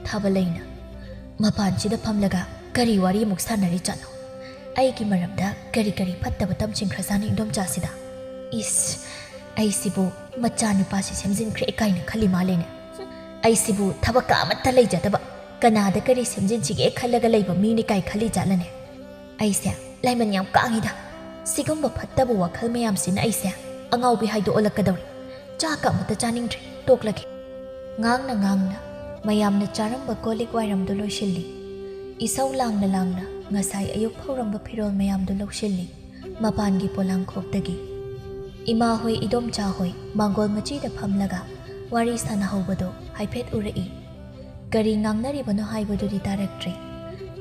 ꯊꯥꯕꯂꯩꯅ, "ꯃꯄꯥꯟꯁꯤꯗ ꯐꯝꯂꯒ ꯀꯔꯤ ꯋꯥꯔꯤ ꯑꯃꯨꯛ ꯁꯥꯟꯅꯔꯤꯖꯥꯠꯅꯣ? ꯑꯩꯒꯤ ꯃꯔꯝꯗ ꯀꯔꯤ ꯀꯔꯤ ꯐꯠꯇꯕ ꯇꯝꯁꯤꯟꯈ꯭ꯔꯖꯥꯠꯅꯤ ꯏꯗꯣꯝꯆꯥꯁꯤꯗ? ꯏꯁ, ꯑꯩꯁꯤꯕꯨ ꯃꯆꯥꯅꯨꯄꯥꯁꯤ ꯁꯦꯝꯖꯤꯟꯈ꯭ꯔꯦ ꯀꯥꯏꯅ ꯈꯜꯂꯤ ꯃꯥꯜꯂꯦꯅꯦ꯫ ꯍꯨꯝ, ꯑꯩꯁꯤꯕꯨ ꯊꯕꯛꯀ ꯑꯃꯠꯇ ꯂꯩꯖꯗꯕ, ꯀꯅꯥꯗ ꯀꯔꯤ ꯁꯦꯝꯖꯤꯟꯁꯤꯒꯦ ꯈꯜꯂꯒ ꯂꯩꯕ ꯃꯤꯅꯤ ꯀꯥꯏ ꯈꯜꯂꯤ ꯖꯥꯠꯂꯅꯦ? ꯑꯩꯁꯦ ꯂꯥꯏꯃꯟ ꯌꯥꯝ ꯀꯥꯡꯉꯤꯗ꯫ ꯁꯤꯒꯨꯝꯕ ꯐꯠꯇꯕ ꯋꯥꯈꯜ ꯃꯌꯥꯝꯁꯤꯅ ꯑꯩꯁꯦ ꯑꯉꯥꯎꯕꯤ ꯍꯥꯏꯗꯣ ꯑꯣꯜꯂꯛꯀꯗꯧꯔꯦ꯫ ꯆꯥꯛꯀ ꯑꯃꯠꯇ ꯆꯥꯅꯤꯡꯗ꯭ꯔꯦ, ꯇꯣꯛꯂꯒꯦ꯫" ꯉꯥꯡꯅ ꯉꯥꯡꯅ ꯃꯌꯥꯝꯅ ꯆꯥꯔꯝꯕ ꯀꯣꯜ ꯂꯤꯛ ꯋꯥꯏꯔꯝꯗꯨ ꯂꯣꯏꯁꯤꯜꯂꯤ꯫ ꯏꯁꯧ ꯂꯥꯡꯅ ꯂꯥꯡꯅ ꯉꯁꯥꯏ ꯑꯌꯨꯛ ꯐꯧꯔꯝꯕ ꯐꯤꯔꯣꯜ ꯃꯌꯥꯝꯗꯨ ꯂꯧꯁꯤꯜꯂꯤ꯫ ꯃꯄꯥꯟꯒꯤ ꯄꯣꯂꯥꯡꯈꯣꯛꯇꯒꯤ ꯏꯃꯥ ꯍꯣꯏ, ꯏꯗꯣꯝꯆꯥ ꯍꯣꯏ ꯃꯥꯡꯒꯣꯜ ꯃꯆꯤꯗ ꯐꯝꯂꯒ ꯋꯥꯔꯤ ꯁꯥꯟꯅꯍꯧꯕꯗꯨ ꯍꯥꯏꯐꯦꯠ ꯎꯔꯛꯏ꯫ ꯀꯔꯤ ꯉꯥꯡꯅꯔꯤꯕꯅꯣ ꯍꯥꯏꯕꯗꯨꯗꯤ ꯇꯥꯔꯛꯇ꯭ꯔꯦ꯫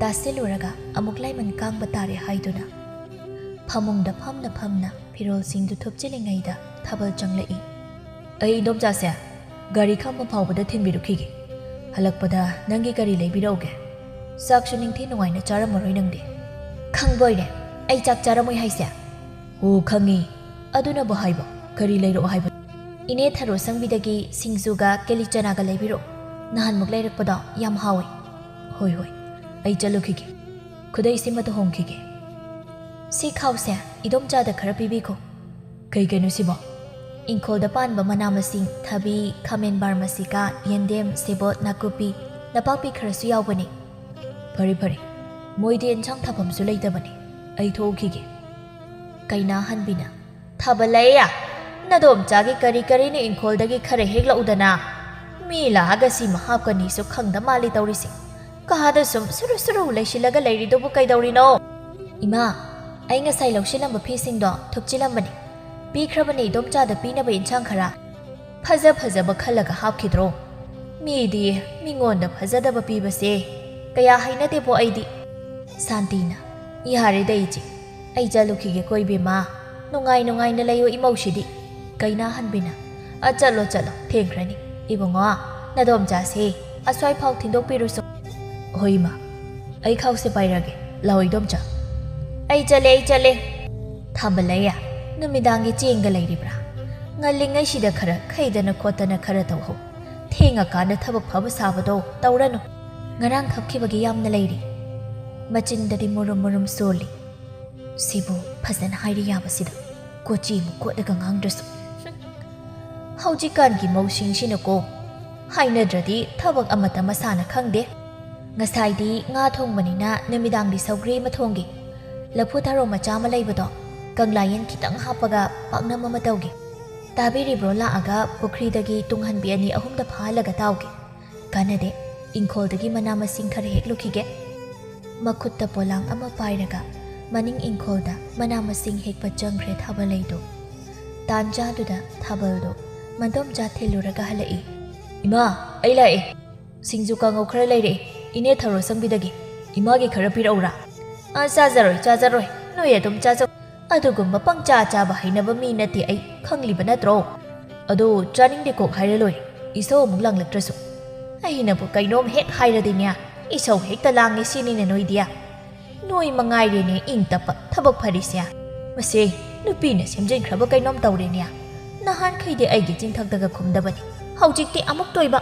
ꯇꯥꯁꯤꯜꯂꯨꯔꯒ ꯑꯃꯨꯛ ꯂꯥꯏꯃꯟ ꯀꯥꯡꯕ ꯇꯥꯔꯦ ꯍꯥꯏꯗꯨꯅ ꯐꯃꯨꯡꯗ ꯐꯝꯅ ꯐꯝꯅ ꯐꯤꯔꯣꯜꯁꯤꯡꯗꯨ ꯊꯨꯞꯆꯤꯜꯂꯤꯉꯩꯗ ꯊꯥꯕꯜ ꯆꯪꯂꯛꯏ꯫ "ꯑꯩ ꯏꯗꯣꯝꯆꯥꯁꯦ, ꯒꯥꯔꯤ ꯈꯥꯝꯕ ꯐꯥꯎꯕꯗ ꯊꯤꯟꯕꯤꯔꯨꯈꯤꯒꯦ꯫ ꯍꯜꯂꯛꯄꯗ ꯅꯪꯒꯤ ꯀꯔꯤ ꯂꯩꯕꯤꯔꯛꯎꯒꯦ? ꯆꯥꯛꯁꯨ ꯅꯤꯡꯊꯤ ꯅꯨꯡꯉꯥꯏꯅ ꯆꯥꯔꯝꯃꯔꯣꯏ ꯅꯪꯗꯤ꯫" "ꯈꯪꯕꯣꯏꯔꯦ, ꯑꯩ ꯆꯥꯛ ꯆꯥꯔꯝꯃꯣꯏ ꯍꯥꯏꯁꯦ?" "ꯑꯣ, ꯈꯪꯉꯤ꯫ ꯑꯗꯨꯅꯕꯨ ꯍꯥꯏꯕ, ꯀꯔꯤ ꯂꯩꯔꯛꯑꯣ ꯍꯥꯏꯕ?" "ꯏꯅꯦ ꯊꯔꯣ ꯁꯪꯕꯤꯗꯒꯤ ꯁꯤꯡꯖꯨꯒ ꯀꯦꯂꯤ ꯆꯅꯥꯒ ꯂꯩꯕꯤꯔꯛꯑꯣ꯫ ꯅꯍꯥꯟꯃꯨꯛ ꯂꯩꯔꯛꯄꯗꯣ ꯌꯥꯝ ꯍꯥꯎꯋꯤ꯫" "ꯍꯣꯏ, ꯍꯣꯏ, ꯑꯩ ꯆꯠꯂꯨꯈꯤꯒꯦ꯫ ꯈꯨꯗꯩꯁꯤꯃ ꯇꯨꯍꯣꯡꯈꯤꯒꯦ꯫" "ꯁꯤ ꯈꯥꯎꯁꯦ ꯏꯗꯣꯝꯆꯥꯗ ꯈꯔ ꯄꯤꯕꯤꯈꯣ꯫" "ꯀꯩ ꯀꯩꯅꯣ ꯁꯤꯕꯣ?" "ꯏꯪꯈꯣꯜꯗ ꯄꯥꯟꯕ ꯃꯅꯥ ꯃꯁꯤꯡ, ꯊꯕꯤ, ꯈꯥꯃꯦꯟ ꯕꯥꯔꯃꯥꯁꯤꯀꯥ, ꯌꯦꯟꯗꯦꯝ, ꯁꯦꯕꯣꯠ, ꯅꯥꯀꯨꯞꯄꯤ, ꯅꯄꯥꯛꯄꯤ ꯈꯔꯁꯨ ꯌꯥꯎꯕꯅꯤ꯫" "ꯐꯔꯦ, ꯐꯔꯦ꯫ ꯃꯣꯏꯗꯤ ꯏꯟꯁꯥꯡ ꯊꯥꯐꯝꯁꯨ ꯂꯩꯇꯕꯅꯤ꯫ ꯑꯩ ꯊꯣꯛꯎꯈꯤꯒꯦ꯫" ꯀꯩꯅꯥꯍꯟꯕꯤꯅ, "ꯊꯥꯕꯜꯂꯩꯌꯥ, ꯅꯗꯣꯝꯆꯥꯒꯤ ꯀꯔꯤ ꯀꯔꯤꯅꯣ ꯏꯪꯈꯣꯜꯗꯒꯤ ꯈꯔ ꯍꯦꯛꯂꯛꯎꯗꯅ꯫ ꯃꯤ ꯂꯥꯛꯑꯒ ꯁꯤꯃ ꯍꯥꯞꯀꯅꯤꯁꯨ ꯈꯪꯗ ꯃꯥꯜꯂꯤ ꯇꯧꯔꯤꯁꯦ꯫ ꯀꯥꯗ ꯁꯨꯝ ꯁꯨꯔꯨ ꯁꯨꯔꯨ ꯂꯩꯁꯤꯜꯂꯒ ꯂꯩꯔꯤꯗꯨꯕꯨ ꯀꯩꯗꯧꯔꯤꯅꯣ?" "ꯏꯃꯥ, ꯑꯩ ꯉꯁꯥꯏ ꯂꯧꯁꯤꯜꯂꯝꯕ ꯐꯤꯁꯤꯡꯗꯣ ꯊꯨꯞꯆꯤꯜꯂꯝꯕꯅꯤ꯫ ꯄꯤꯈ꯭ꯔꯕꯅꯤ ꯏꯗꯣꯝꯆꯥꯗ ꯄꯤꯅꯕ ꯏꯟꯁꯥꯡ ꯈꯔ꯫ ꯐꯖ ꯐꯖꯕ ꯈꯜꯂꯒ ꯍꯥꯞꯈꯤꯗ꯭ꯔꯣ? ꯃꯤꯗꯤ ꯃꯤꯉꯣꯟꯗ ꯐꯖꯗꯕ ꯄꯤꯕꯁꯦ ꯀꯌꯥ ꯍꯩꯅꯗꯦꯕꯣ ꯑꯩꯗꯤ꯫" ꯁꯥꯟꯇꯤꯅ, "ꯌꯥꯔꯦꯗ ꯏꯆꯦ, ꯑꯩ ꯆꯠꯂꯨꯈꯤꯒꯦꯀꯣ ꯏꯕꯦꯝꯃ꯫ ꯅꯨꯡꯉꯥꯏ ꯅꯨꯡꯉꯥꯏꯅ ꯂꯩꯌꯨ ꯏꯃꯧꯁꯤꯗꯤ꯫" ꯀꯩꯅꯥꯍꯟꯕꯤꯅ, "ꯑ, ꯆꯠꯂꯣ ꯆꯠꯂꯣ, ꯊꯦꯡꯈ꯭ꯔꯅꯤ꯫ ꯏꯕꯨꯡꯉꯣ, ꯅꯗꯣꯝꯆꯥꯁꯦ ꯑꯁ꯭ꯋꯥꯏꯐꯥꯎ ꯊꯤꯟꯗꯣꯛꯄꯤꯔꯨꯁꯣ꯫" "ꯍꯣꯏ ꯏꯃꯥ, ꯑꯩ ꯈꯥꯎꯁꯦ ꯄꯥꯏꯔꯒꯦ꯫ ꯂꯥꯛꯑꯣ ꯏꯗꯣꯝꯆꯥ꯫" "ꯑꯩ ꯆꯠꯂꯦ, ꯑꯩ ꯆꯠꯂꯦ꯫" "ꯊꯥꯕꯜꯂꯩꯌꯥ, ꯅꯨꯃꯤꯗꯥꯡꯒꯤ ꯆꯦꯡꯒ ꯂꯩꯔꯤꯕ꯭ꯔꯥ? ꯉꯜꯂꯤꯉꯩꯁꯤꯗ ꯈꯔ ꯈꯩꯗꯅ ꯈꯣꯠꯇꯅ ꯈꯔ ꯇꯧꯍꯧ꯫ ꯊꯦꯡꯉꯀꯥꯟꯗ ꯊꯕꯛ ꯐꯕ ꯁꯥꯕꯗꯣ ꯇꯧꯔꯅꯨ꯫ ꯉꯔꯥꯡ ꯈꯞꯈꯤꯕꯒꯤ ꯌꯥꯝꯅ ꯂꯩꯔꯤ꯫" ꯃꯆꯤꯟꯗꯗꯤ ꯃꯨꯔꯨꯝ ꯃꯨꯔꯨꯝ ꯁꯣꯜꯂꯤ꯫ "ꯁꯤꯕꯨ ꯐꯖꯅ ꯍꯥꯏꯔꯤ ꯌꯥꯕꯁꯤꯗ, ꯀꯣꯆꯤ ꯑꯃꯨꯛ ꯀꯣꯠꯂꯒ ꯉꯥꯡꯗ꯭ꯔꯁꯨ꯫ ꯍꯧꯖꯤꯛꯀꯥꯟꯒꯤ ꯃꯧꯁꯤꯡꯁꯤꯅꯀꯣ, ꯍꯥꯏꯅꯗ꯭ꯔꯗꯤ ꯊꯕꯛ ꯑꯃꯠꯇ ꯃꯁꯥꯅ ꯈꯪꯗꯦ꯫ ꯉꯁꯥꯏꯗꯤ ꯉꯥ ꯊꯣꯡꯕꯅꯤꯅ ꯅꯨꯃꯤꯗꯥꯡꯗꯤ ꯁꯧꯒ꯭ꯔꯤ ꯑꯃ ꯊꯣꯡꯒꯦ꯫ ꯂꯐꯨ ꯊꯔꯣ ꯃꯆꯥ ꯑꯃ ꯂꯩꯕꯗꯣ, ꯀꯪꯂꯥꯌꯦꯟ ꯈꯤꯇꯪ ꯍꯥꯞꯄꯒ ꯄꯥꯛꯅꯝ ꯑꯃ ꯇꯧꯒꯦ꯫ ꯇꯥꯕꯤꯔꯤꯕ꯭ꯔꯣ? ꯂꯥꯛꯑꯒ ꯄꯨꯈ꯭ꯔꯤꯗꯒꯤ ꯇꯨꯡꯍꯟꯕꯤ ꯑꯅꯤ ꯑꯍꯨꯝꯗ ꯐꯥꯍꯜꯂꯒ ꯇꯥꯎꯒꯦ꯫ ꯀꯥꯟꯅꯗꯦ, ꯏꯪꯈꯣꯜꯗꯒꯤ ꯃꯅꯥ ꯃꯁꯤꯡ ꯈꯔ ꯍꯦꯛꯂꯨꯈꯤꯒꯦ꯫" ꯃꯈꯨꯠꯇ ꯄꯣꯂꯥꯡ ꯑꯃ ꯄꯥꯏꯔꯒ ꯃꯅꯤꯡ ꯏꯪꯈꯣꯜꯗ ꯃꯅꯥ ꯃꯁꯤꯡ ꯍꯦꯛꯄ ꯆꯪꯈ꯭ꯔꯦ ꯊꯥꯕꯜꯂꯩꯗꯣ꯫ ꯇꯥꯟꯖꯥꯗꯨꯗ ꯊꯥꯕꯜꯗꯣ ꯃꯗꯣꯝꯆꯥ ꯊꯤꯜꯂꯨꯔꯒ ꯍꯜꯂꯛꯏ꯫ "ꯏꯃꯥ, ꯑꯩ ꯂꯥꯛꯑꯦ꯫ ꯁꯤꯡꯖꯨ ꯀꯥꯡꯉꯧ ꯈꯔ ꯂꯩꯔꯛꯑꯦ, ꯏꯅꯦ ꯊꯔꯣ ꯁꯪꯕꯤꯗꯒꯤ꯫ "ꯏꯃꯥꯒꯤ ꯈꯔ ꯄꯤꯔꯛꯎꯔꯥ?" "ꯑ, ꯆꯥꯖꯔꯣꯏ, ꯆꯥꯖꯔꯣꯏ꯫ ꯅꯣꯏ ꯑꯗꯨꯝ ꯆꯥꯖꯧ꯫ ꯑꯗꯨꯒꯨꯝꯕ ꯄꯪꯆꯥ ꯆꯥꯕ ꯍꯩꯅꯕ ꯃꯤ ꯅꯠꯇꯦ ꯑꯩ, ꯈꯪꯂꯤꯕ ꯅꯠꯇ꯭ꯔꯣ? ꯑꯗꯣ ꯆꯥꯅꯤꯡꯗꯦ ꯀꯣꯛ ꯍꯥꯏꯔ ꯂꯣꯏꯔꯦ, ꯏꯁꯧ ꯑꯃꯨꯛ ꯂꯥꯡꯂꯛꯇ꯭ꯔꯁꯨ꯫ ꯑꯩꯅꯕꯨ ꯀꯩꯅꯣꯝ ꯍꯦꯛ ꯍꯥꯏꯔꯗꯤꯅꯦ, ꯏꯁꯧ ꯍꯦꯛꯇ ꯂꯥꯡꯉꯦ ꯁꯤꯅꯤꯅꯦ ꯅꯣꯏꯗꯤ꯫ ꯅꯣꯏ ꯃꯉꯥꯏꯔꯦꯅꯦ ꯏꯪ ꯇꯞꯄ, ꯊꯕꯛ ꯐꯔꯤꯁꯦ꯫ ꯃꯁꯤ ꯅꯨꯄꯤꯅ ꯁꯦꯝꯖꯤꯟꯈ꯭ꯔꯕ ꯀꯩꯅꯣꯝ ꯇꯧꯔꯦꯅꯦ꯫ ꯅꯍꯥꯟꯈꯩꯗꯤ ꯑꯩꯒꯤ ꯆꯤꯟꯊꯛꯇꯒ ꯈꯨꯝꯗꯕꯅꯤ, ꯍꯧꯖꯤꯛꯇꯤ ꯑꯃꯨꯛ ꯇꯣꯏꯕ꯫"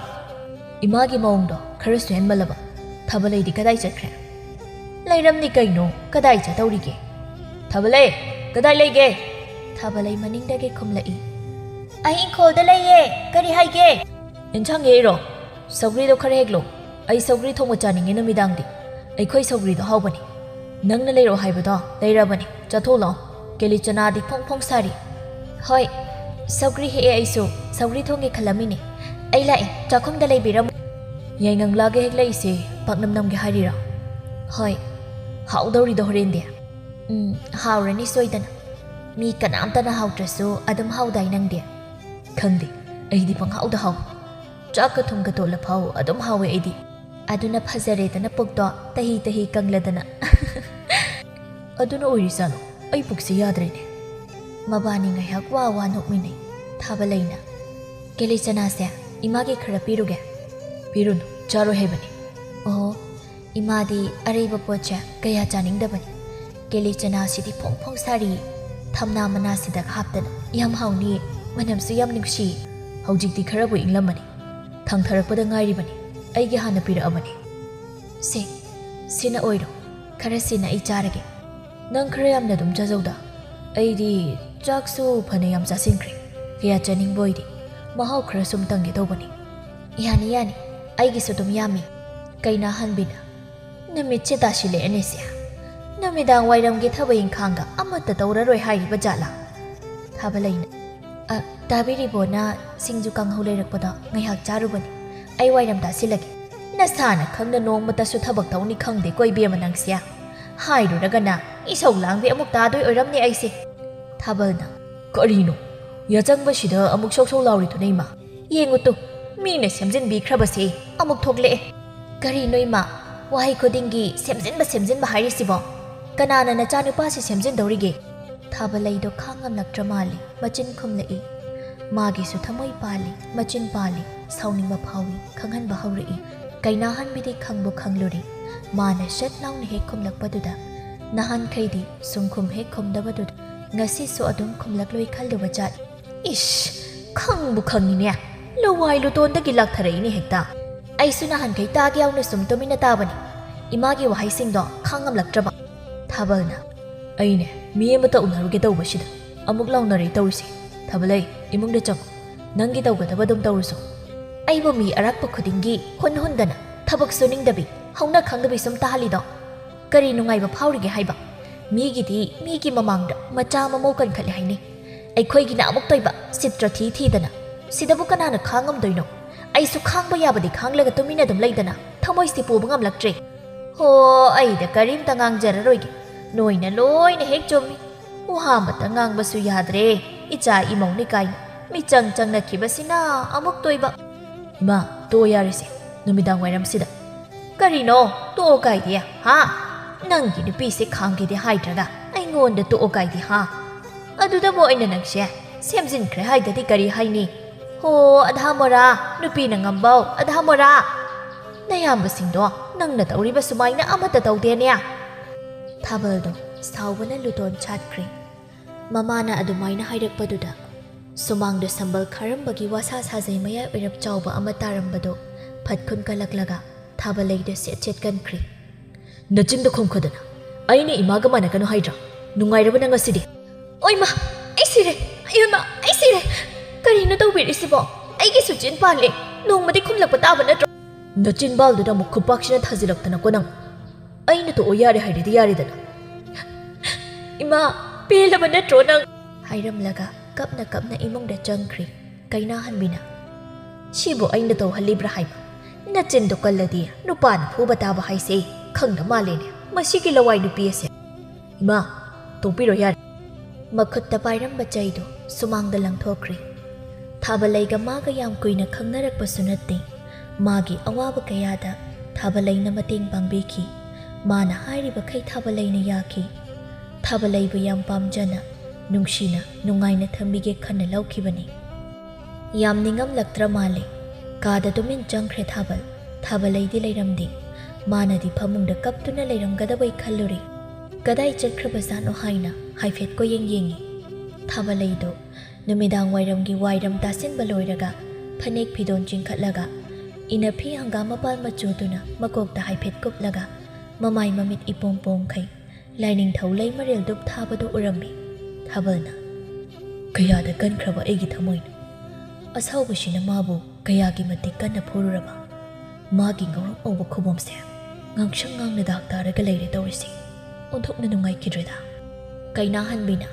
ꯏꯃꯥꯒꯤ ꯃꯑꯣꯡꯗꯣ ꯈꯔꯁꯨ ꯍꯦꯟꯃꯜꯂꯕ꯫ "ꯊꯥꯕꯂꯩꯗꯤ ꯀꯗꯥꯏ ꯆꯠꯈ꯭ꯔꯦ?" "ꯂꯩꯔꯝꯅꯤ ꯀꯩꯅꯣ, ꯀꯗꯥꯏ ꯆꯠꯇꯧꯔꯤꯒꯦ?" "ꯊꯥꯕꯂꯩ, ꯀꯗꯥꯏ ꯂꯩꯒꯦ?" ꯊꯥꯕꯂꯩ ꯃꯅꯤꯡꯗꯒꯤ ꯈꯨꯝꯂꯛꯏ꯫ "ꯑꯩ ꯏꯪꯈꯣꯜꯗ ꯂꯩꯌꯦ, ꯀꯔꯤ ꯍꯥꯏꯒꯦ?" "ꯏꯟꯁꯥꯡ ꯍꯦꯛꯏꯔꯣ? ꯁꯧꯒ꯭ꯔꯤꯗꯣ ꯈꯔ ꯍꯦꯛꯂꯣ, ꯑꯩ ꯁꯧꯒ꯭ꯔꯤ ꯊꯣꯡꯕ ꯆꯥꯅꯤꯡꯉꯦ ꯅꯨꯃꯤꯗꯥꯡꯗꯤ꯫ ꯑꯩꯈꯣꯏ ꯁꯧꯒ꯭ꯔꯤꯗꯣ ꯍꯥꯎꯕꯅꯤ꯫ ꯅꯪꯅ ꯂꯩꯔꯛꯑꯣ ꯍꯥꯏꯕꯗꯣ ꯂꯩꯔꯕꯅꯤ, ꯆꯠꯊꯣꯛ ꯂꯥꯛꯑꯣ꯫ ꯀꯦꯂꯤ ꯆꯅꯥꯗꯤ ꯐꯣꯡ ꯐꯣꯡ ꯁꯥꯔꯤ꯫" "ꯍꯣꯏ, ꯁꯧꯒ꯭ꯔꯤ ꯍꯦꯛꯑꯦ ꯑꯩꯁꯨ, ꯁꯧꯒ꯭ꯔꯤ ꯊꯣꯡꯒꯦ ꯈꯜꯂꯝꯃꯤꯅꯦ꯫ ꯑꯩ ꯂꯥꯛꯑꯦ, ꯆꯥꯛꯈꯨꯝꯗ ꯂꯩꯕꯤꯔꯝꯃꯨ꯫" "ꯌꯥꯏꯉꯪꯂꯥꯒ ꯍꯦꯛꯂꯛꯏꯁꯦ ꯄꯥꯛꯅꯝ ꯅꯝꯒꯦ ꯍꯥꯏꯔꯤꯔꯣ?" "ꯍꯣꯏ, ꯍꯥꯎꯗꯧꯔꯤꯗꯣ ꯍꯣꯔꯦꯟꯗꯤ꯫" "ꯎꯝ, ꯍꯥꯎꯔꯅꯤ ꯁꯣꯏꯗꯅ꯫ ꯃꯤ ꯀꯅꯥꯝꯇꯅ ꯍꯥꯎꯇ꯭ꯔꯁꯨ ꯑꯗꯨꯝ ꯍꯥꯎꯗꯥꯏ ꯅꯪꯗꯤ?" "ꯈꯪꯗꯦ, ꯑꯩꯗꯤ ꯄꯪꯍꯥꯎꯗ ꯍꯥꯎꯏ꯫ ꯆꯥꯛꯀ ꯊꯨꯝꯒ ꯇꯣꯠꯂ ꯐꯥꯎ ꯑꯗꯨꯝ ꯍꯥꯎꯋꯦ ꯑꯩꯗꯤ꯫" "ꯑꯗꯨꯅ ꯐꯖꯔꯦꯗꯅ ꯄꯨꯛꯇꯣ ꯇꯍꯤ ꯇꯍꯤ ꯀꯪꯂꯗꯅ꯫" "ꯑꯗꯨꯅ ꯑꯣꯏꯔꯤꯖꯥꯠꯂꯣ? ꯑꯩ ꯄꯨꯛꯁꯦ ꯌꯥꯗ꯭ꯔꯦꯅꯦ꯫" ꯃꯕꯥꯅꯤ ꯉꯥꯏꯍꯥꯛ ꯋꯥ ꯋꯥ ꯅꯣꯛꯃꯤꯟꯅꯩ꯫ ꯊꯥꯕꯂꯩꯅ, "ꯀꯦꯂꯤ ꯆꯅꯥꯁꯦ ꯏꯃꯥꯒꯤ ꯈꯔ ꯄꯤꯔꯨꯒꯦ?" "ꯄꯤꯔꯨꯅꯨ, ꯆꯥꯔꯣꯏ ꯍꯥꯏꯕꯅꯤ꯫" "ꯑꯣ, ꯏꯃꯥꯗꯤ ꯑꯔꯩꯕ ꯄꯣꯠꯁꯦ ꯀꯌꯥ ꯆꯥꯅꯤꯡꯗꯕꯅꯤ꯫ ꯀꯦꯂꯤ ꯆꯅꯥꯁꯤꯗꯤ ꯐꯣꯡ ꯐꯣꯡ ꯁꯥꯔꯤ, ꯊꯝꯅꯥ ꯃꯅꯥꯁꯤꯗ ꯍꯥꯞꯇꯅ ꯌꯥꯝ ꯍꯥꯎꯅꯤ, ꯃꯅꯝꯁꯨ ꯌꯥꯝ ꯅꯨꯡꯁꯤ꯫ ꯍꯧꯖꯤꯛꯇꯤ ꯈꯔꯕꯨ ꯏꯪꯂꯝꯃꯅꯤ, ꯊꯥꯡꯊꯔꯛꯄꯗ ꯉꯥꯏꯔꯤꯕꯅꯤ, ꯑꯩꯒꯤ ꯍꯥꯟꯅ ꯄꯤꯔꯛꯑꯕꯅꯤ꯫" "ꯁꯦ, ꯁꯤꯅ ꯑꯣꯏꯔꯣ, ꯈꯔ ꯁꯤꯅ ꯑꯩ ꯆꯥꯔꯒꯦ꯫" "ꯅꯪ ꯈꯔ ꯌꯥꯝꯅ ꯑꯗꯨꯝ ꯆꯥꯖꯧꯗ, ꯑꯩꯗꯤ ꯆꯥꯛꯁꯨ ꯐꯅ ꯌꯥꯝ ꯆꯥꯁꯤꯟꯈ꯭ꯔꯦ, ꯀꯌꯥ ꯆꯥꯅꯤꯡꯕ ꯑꯣꯏꯗꯦ, ꯃꯍꯥꯎ ꯈꯔ ꯁꯨꯝ ꯇꯪꯒꯦ ꯇꯧꯕꯅꯤ꯫" "ꯌꯥꯅꯤ, ꯌꯥꯅꯤ, ꯑꯩꯒꯤꯁꯨ ꯑꯗꯨꯝ ꯌꯥꯝꯃꯤ꯫" ꯀꯩꯅꯥꯍꯟꯕꯤꯅ, "ꯅꯨꯃꯤꯠꯁꯦ ꯇꯥꯁꯤꯜꯂꯛꯑꯦꯅꯦ ꯁꯦ, ꯅꯨꯃꯤꯗꯥꯡ ꯋꯥꯏꯔꯝꯒꯤ ꯊꯕꯛ ꯏꯪꯈꯥꯡꯒ ꯑꯃꯠꯇ ꯇꯧꯔꯔꯣꯏ ꯍꯥꯏꯔꯤꯕ ꯖꯥꯠꯂꯥ?" ꯊꯥꯕꯂꯩꯅ, "ꯑ, ꯇꯥꯕꯤꯔꯤꯕꯣꯅ ꯁꯤꯡꯖꯨ ꯀꯥꯡꯍꯧ ꯂꯩꯔꯛꯄꯗꯣ ꯉꯥꯏꯍꯥꯛ ꯆꯥꯔꯨꯕꯅꯤ, ꯑꯩ ꯋꯥꯏꯔꯝ ꯇꯥꯁꯤꯜꯂꯒꯦ꯫" "ꯅꯁꯥꯅ ꯈꯪꯅ ꯅꯣꯡꯃꯇꯁꯨ ꯊꯕꯛ ꯇꯧꯅꯤ ꯈꯪꯗꯦꯀꯣ ꯏꯕꯦꯝꯃ ꯅꯪꯁꯦ꯫ ꯍꯥꯏꯔꯨꯔꯒꯅ ꯏꯁꯧ ꯂꯥꯡꯕꯤ ꯑꯃꯨꯛ ꯇꯥꯗꯣꯏ ꯑꯣꯏꯔꯝꯅꯤ ꯑꯩꯁꯦ꯫" ꯊꯥꯕꯜꯅ, "ꯀꯔꯤꯅꯣ? ꯌꯥꯆꯪꯕꯁꯤꯗ ꯑꯃꯨꯛ ꯁꯧ ꯁꯧ ꯂꯥꯎꯔꯤꯗꯨꯅ ꯏꯃꯥ? ꯌꯦꯡꯉꯨ ꯇꯨ, ꯃꯤꯅ ꯁꯦꯝꯖꯤꯟꯕꯤꯈ꯭ꯔꯕꯁꯦ ꯑꯃꯨꯛ ꯊꯣꯛꯂꯛꯑꯦ꯫" "ꯀꯔꯤꯅꯣ ꯏꯃꯥ? ꯋꯥꯍꯩ ꯈꯨꯗꯤꯡꯒꯤ "ꯁꯦꯝꯖꯤꯟꯕ, ꯁꯦꯝꯖꯤꯟꯕ" ꯍꯥꯏꯔꯤꯁꯤꯕꯣ? ꯀꯅꯥꯅ ꯅꯆꯥꯅꯨꯄꯥꯁꯤ ꯁꯦꯝꯖꯤꯟꯗꯧꯔꯤꯒꯦ? ꯊꯥꯕꯂꯩꯗꯣ ꯈꯥꯡꯉꯝꯂꯛꯇ꯭ꯔ ꯃꯥꯜꯂꯤ, ꯃꯆꯤꯟ ꯈꯨꯝꯂꯛꯏ꯫ ꯃꯥꯒꯤꯁꯨ ꯊꯃꯣꯏ ꯄꯥꯜꯂꯤ, ꯃꯆꯤꯟ ꯄꯥꯜꯂꯤ, ꯁꯥꯎꯅꯤꯡꯕ ꯐꯥꯎꯏ, ꯈꯪꯍꯟꯕ ꯍꯧꯔꯛꯏ꯫ ꯀꯩꯅꯥꯍꯟꯕꯤꯗꯤ ꯈꯪꯕꯨ ꯈꯪꯂꯨꯔꯦ꯫ ꯃꯥꯅ ꯁꯠ ꯂꯥꯎꯅ ꯍꯦꯛ ꯈꯨꯝꯂꯛꯄꯗꯨꯗ, ꯅꯍꯥꯟꯈꯩꯗꯤ ꯁꯨꯡꯈꯨꯝ ꯍꯦꯛ ꯈꯨꯝꯗꯕꯗꯨꯗ, ꯉꯁꯤꯁꯨ ꯑꯗꯨꯝ ꯈꯨꯝꯂꯛꯂꯣꯏ ꯈꯜꯂꯨꯕ ꯖꯥꯠ꯫ ꯏꯁ, ꯈꯪꯕꯨ ꯈꯪꯉꯤꯅꯦ, ꯂꯋꯥꯏ ꯂꯨꯇꯣꯟꯗꯒꯤ ꯂꯥꯛꯊꯔꯛꯏꯅꯦ ꯍꯦꯛꯇ꯫ ꯑꯩꯁꯨ ꯅꯍꯥꯟꯈꯩ ꯇꯥꯒꯦ ꯌꯥꯎꯅ ꯁꯨꯝ ꯇꯨꯃꯤꯟꯅ ꯇꯥꯕꯅꯤ꯫ ꯏꯃꯥꯒꯤ ꯋꯥꯍꯩꯁꯤꯡꯗꯣ ꯈꯥꯡꯉꯝꯂꯛꯇ꯭ꯔꯕ꯫ ꯊꯥꯕꯜꯅ, "ꯑꯩꯅꯦ, ꯃꯤ ꯑꯃꯇ ꯎꯅꯔꯨꯒꯦ ꯇꯧꯕꯁꯤꯗ ꯑꯃꯨꯛ ꯂꯥꯎꯅꯔꯦ ꯇꯧꯔꯤꯁꯦ꯫ ꯊꯥꯕꯂꯩ, ꯏꯃꯨꯡꯗ ꯆꯪꯉꯨ꯫ ꯅꯪꯒꯤ ꯇꯧꯒꯗꯕ ꯑꯗꯨꯝ ꯇꯧꯔꯨꯁꯣ꯫" ꯑꯩꯕꯨ ꯃꯤ ꯑꯔꯥꯛꯄ ꯈꯨꯗꯤꯡꯒꯤ ꯍꯨꯟ ꯍꯨꯟꯗꯅ, ꯊꯕꯛ ꯁꯨꯅꯤꯡꯗꯕꯤ, ꯍꯧꯅ ꯈꯪꯗꯕꯤ ꯁꯨꯝ ꯇꯥꯍꯜꯂꯤꯗꯣ? ꯀꯔꯤ ꯅꯨꯡꯉꯥꯏꯕ ꯐꯥꯎꯔꯤꯒꯦ ꯍꯥꯏꯕ? ꯃꯤꯒꯤꯗꯤ ꯃꯤꯒꯤ ꯃꯃꯥꯡꯗ ꯃꯆꯥ ꯃꯃꯧ ꯀꯟꯈꯠꯂꯦ ꯍꯥꯏꯅꯩ꯫ ꯑꯩꯈꯣꯏꯒꯤꯅ ꯑꯃꯨꯛ ꯇꯣꯏꯕ, ꯆꯤꯠꯇ꯭ꯔ ꯊꯤ ꯊꯤꯗꯅ꯫ ꯁꯤꯗꯕꯨ ꯀꯅꯥꯅ ꯈꯥꯡꯉꯝꯗꯣꯏꯅꯣ? ꯑꯩꯁꯨ ꯈꯥꯡꯕ ꯌꯥꯕꯗꯤ ꯈꯥꯡꯂꯒ ꯇꯨꯃꯤꯟꯅ ꯑꯗꯨꯝ ꯂꯩꯗꯅ, ꯊꯃꯣꯏꯁꯤ ꯄꯨꯕ ꯉꯝꯂꯛꯇ꯭ꯔꯦ꯫ ꯍꯣ, ꯑꯩꯗ ꯀꯔꯤꯝꯇ ꯉꯥꯡꯖꯔꯔꯣꯏꯒꯦ꯫ ꯅꯣꯏꯅ ꯂꯣꯏꯅ ꯍꯦꯛ ꯆꯨꯝꯃꯤ꯫ ꯋꯥ ꯑꯃꯇ ꯉꯥꯡꯕꯁꯨ ꯌꯥꯗ꯭ꯔꯦ꯫ ꯏꯆꯥ ꯏꯃꯧꯅꯤ ꯀꯥꯏꯅ ꯃꯤꯆꯪ ꯆꯪꯅꯈꯤꯕꯁꯤꯅ ꯑꯃꯨꯛ ꯇꯣꯏꯕ꯫ ꯏꯃꯥ, ꯇꯣꯛꯑꯣ ꯌꯥꯔꯦꯁꯦ, ꯅꯨꯃꯤꯗꯥꯡ ꯋꯥꯏꯔꯝꯁꯤꯗ꯫ ꯀꯔꯤꯅꯣ ꯇꯣꯛꯑꯣ ꯀꯥꯏꯗꯤ, ꯍꯥ? ꯅꯪꯒꯤ ꯅꯨꯄꯤꯁꯦ ꯈꯥꯡꯒꯦꯗꯤ ꯍꯥꯏꯗ꯭ꯔꯒ ꯑꯩꯉꯣꯟꯗ ꯇꯣꯛꯑꯣ ꯀꯥꯏꯗꯤ, ꯍꯥ? ꯑꯗꯨꯗꯕꯨ ꯑꯩꯅ ꯅꯪꯁꯦ ꯁꯦꯝꯖꯤꯟꯈ꯭ꯔꯦ ꯍꯥꯏꯗꯗꯤ ꯀꯔꯤ ꯍꯥꯏꯅꯤ? ꯍꯣ, ꯑꯙꯥ ꯃꯣꯔꯥ, ꯅꯨꯄꯤꯅ ꯉꯝꯕꯧ, ꯑꯙꯥ ꯃꯣꯔꯥ꯫ ꯅꯌꯥꯝꯕꯁꯤꯡꯗꯣ ꯅꯪꯅ ꯇꯧꯔꯤꯕ ꯁꯨꯃꯥꯏꯅ ꯑꯃꯠꯇ ꯇꯧꯗꯦꯅꯦ꯫ ꯊꯥꯕꯜꯗꯣ ꯁꯥꯎꯕꯅ ꯂꯨꯇꯣꯟ ꯁꯥꯠꯈ꯭ꯔꯦ꯫ ꯃꯃꯥꯅ ꯑꯗꯨꯃꯥꯏꯅ ꯍꯥꯏꯔꯛꯄꯗꯨꯗ ꯁꯨꯃꯥꯡꯗ ꯁꯝꯕꯜ ꯈꯥꯔꯝꯕꯒꯤ ꯋꯥꯁꯥ ꯁꯥꯖꯩ ꯃꯌꯥꯏ ꯑꯣꯏꯔꯞ ꯆꯥꯎꯕ ꯑꯃ ꯇꯥꯔꯝꯕꯗꯣ ꯐꯠ ꯈꯨꯟ ꯀꯜꯂꯛꯂꯒ ꯊꯥꯕꯂꯩꯗ ꯁꯦꯠ ꯁꯦꯠ ꯀꯟꯈ꯭ꯔꯦ꯫ "ꯅꯆꯤꯟꯗꯣ ꯈꯨꯝꯈꯗꯅ, ꯑꯩꯅ ꯏꯃꯥꯒ ꯃꯥꯟꯅꯒꯅꯨ ꯍꯥꯏꯗ꯭ꯔꯥ? ꯅꯨꯡꯉꯥꯏꯔꯕ ꯅꯪ ꯉꯁꯤꯗꯤ?" ꯑꯣꯏꯃ, ꯑꯩ ꯁꯤꯔꯦ! ꯑꯌꯣꯏꯃ, ꯑꯩ ꯁꯤꯔꯦ! ꯀꯔꯤꯅꯣ ꯇꯧꯕꯤꯔꯤꯁꯤꯕꯣ? ꯑꯩꯒꯤꯁꯨ ꯆꯤꯟ ꯄꯥꯜꯂꯦ꯫ ꯅꯣꯡꯃꯗꯤ ꯈꯨꯝꯂꯛꯄ ꯇꯥꯕ ꯅꯠꯇ꯭ꯔꯣ? ꯅꯆꯤꯟꯕꯥꯜꯗꯨꯗ ꯑꯃꯨꯛ ꯈꯨꯄꯥꯛꯁꯤꯅ ꯊꯥꯖꯤꯜꯂꯛꯇꯅꯀꯣ ꯅꯪ꯫ ꯑꯩꯅ ꯇꯣꯛꯑꯣ ꯌꯥꯔꯦ ꯍꯥꯏꯔꯗꯤ ꯌꯥꯔꯦꯗꯅ꯫ "ꯏꯃꯥ, ꯄꯦꯜꯂꯕ ꯅꯠꯇ꯭ꯔꯣ ꯅꯪ?" ꯍꯥꯏꯔꯝꯂꯒ ꯀꯞꯅ ꯀꯞꯅ ꯏꯃꯨꯡꯗ ꯆꯪꯈ꯭ꯔꯦ ꯀꯩꯅꯥꯍꯟꯕꯤꯅ꯫ "ꯁꯤꯕꯨ ꯑꯩꯅ ꯇꯧꯍꯜꯂꯤꯕ꯭ꯔꯥ ꯍꯥꯏꯕ? ꯅꯆꯤꯟꯗꯣ ꯀꯜꯂꯗꯤ ꯅꯨꯄꯥꯅ ꯐꯨꯕ ꯇꯥꯕ ꯍꯥꯏꯁꯦ ꯈꯪꯗ ꯃꯥꯜꯂꯦꯅꯦ, ꯃꯁꯤꯒꯤ ꯂꯋꯥꯏ ꯅꯨꯄꯤ ꯑꯁꯦ꯫ ꯏꯃꯥ, ꯇꯣꯛꯄꯤꯔꯣ ꯌꯥꯔꯦ꯫" ꯃꯈꯨꯠꯇ ꯄꯥꯏꯔꯝꯕ ꯆꯩꯗꯨ ꯁꯨꯃꯥꯡꯗ ꯂꯪꯊꯣꯛꯈ꯭ꯔꯦ꯫ ꯊꯥꯕꯂꯩꯒ ꯃꯥꯒ ꯌꯥꯝ ꯀꯨꯏꯅ ꯈꯪꯅꯔꯛꯄꯁꯨ ꯅꯠꯇꯦ꯫ ꯃꯥꯒꯤ ꯑꯋꯥꯕ ꯀꯌꯥꯗ ꯊꯥꯕꯂꯩꯅ ꯃꯇꯦꯡ ꯄꯥꯡꯕꯤꯈꯤ꯫ ꯃꯥꯅ ꯍꯥꯏꯔꯤꯕꯈꯩ ꯊꯥꯕꯂꯩꯅ ꯌꯥꯈꯤ꯫ ꯊꯥꯕꯂꯩꯕꯨ ꯌꯥꯝ ꯄꯥꯝꯖꯅ, ꯅꯨꯡꯁꯤꯅ, ꯅꯨꯡꯉꯥꯏꯅ ꯊꯝꯕꯤꯒꯦ ꯈꯟꯅ ꯂꯧꯈꯤꯕꯅꯤ꯫ ꯌꯥꯝ ꯅꯤꯡꯉꯝꯂꯛꯇ꯭ꯔ ꯃꯥꯜꯂꯦ꯫ ꯀꯥꯗ ꯇꯨꯃꯤꯟ ꯆꯪꯈ꯭ꯔꯦ ꯊꯥꯕꯜ꯫ ꯊꯥꯕꯂꯩꯗꯤ ꯂꯩꯔꯝꯗꯦ꯫ ꯃꯥꯅꯗꯤ ꯐꯃꯨꯡꯗ ꯀꯞꯇꯨꯅ ꯂꯩꯔꯝꯒꯗꯕꯩ ꯈꯜꯂꯨꯔꯦ꯫ ꯀꯗꯥꯏ ꯆꯠꯈ꯭ꯔꯕꯖꯥꯠꯅꯣ ꯍꯥꯏꯅ ꯍꯥꯏꯐꯦꯠ ꯀꯣꯏꯌꯦꯡ ꯌꯦꯡꯉꯤ꯫ ꯊꯥꯕꯂꯩꯗꯣ ꯅꯨꯃꯤꯗꯥꯡ ꯋꯥꯏꯔꯝꯒꯤ ꯋꯥꯏꯔꯝ ꯇꯥꯁꯤꯟꯕ ꯂꯣꯏꯔꯒ ꯐꯅꯦꯛ ꯐꯤꯗꯣꯟ ꯆꯤꯡꯈꯠꯂꯒ ꯏꯅꯐꯤ ꯍꯪꯒꯥꯝ ꯃꯄꯥꯜ ꯃꯆꯨꯗꯨꯅ ꯃꯀꯣꯛꯇ ꯍꯥꯏꯐꯦꯠ ꯀꯨꯞꯂꯒ ꯃꯃꯥꯏ ꯃꯃꯤꯠ ꯏꯄꯣꯝ ꯄꯣꯝꯈꯩ ꯂꯥꯏꯅꯤꯡꯊꯧ ꯂꯩ ꯃꯔꯦꯜ ꯗꯨꯞ ꯊꯥꯕꯗꯨ ꯎꯔꯝꯃꯤ꯫ ꯊꯥꯕꯜꯅ, "ꯀꯌꯥꯗ ꯀꯟꯈ꯭ꯔꯕ ꯑꯩꯒꯤ ꯊꯃꯣꯏꯅꯣ! ꯑꯁꯥꯎꯕꯁꯤꯅ ꯃꯥꯕꯨ ꯀꯌꯥꯒꯤ ꯃꯇꯤꯛ ꯀꯟꯅ ꯐꯨꯔꯨꯔꯕ! ꯃꯥꯒꯤ ꯉꯧꯔꯣꯛ ꯉꯧꯕ ꯈꯨꯕꯣꯝꯁꯦ ꯉꯥꯡꯁꯪ ꯉꯥꯡꯅ ꯗꯥꯛ ꯇꯥꯔꯒ ꯂꯩꯔꯦ ꯇꯧꯔꯤꯁꯦ꯫ ꯑꯣꯟꯊꯣꯛꯅ ꯅꯨꯡꯉꯥꯏꯈꯤꯗ꯭ꯔꯦꯗ!" ꯀꯩꯅꯥꯍꯟꯕꯤꯅ,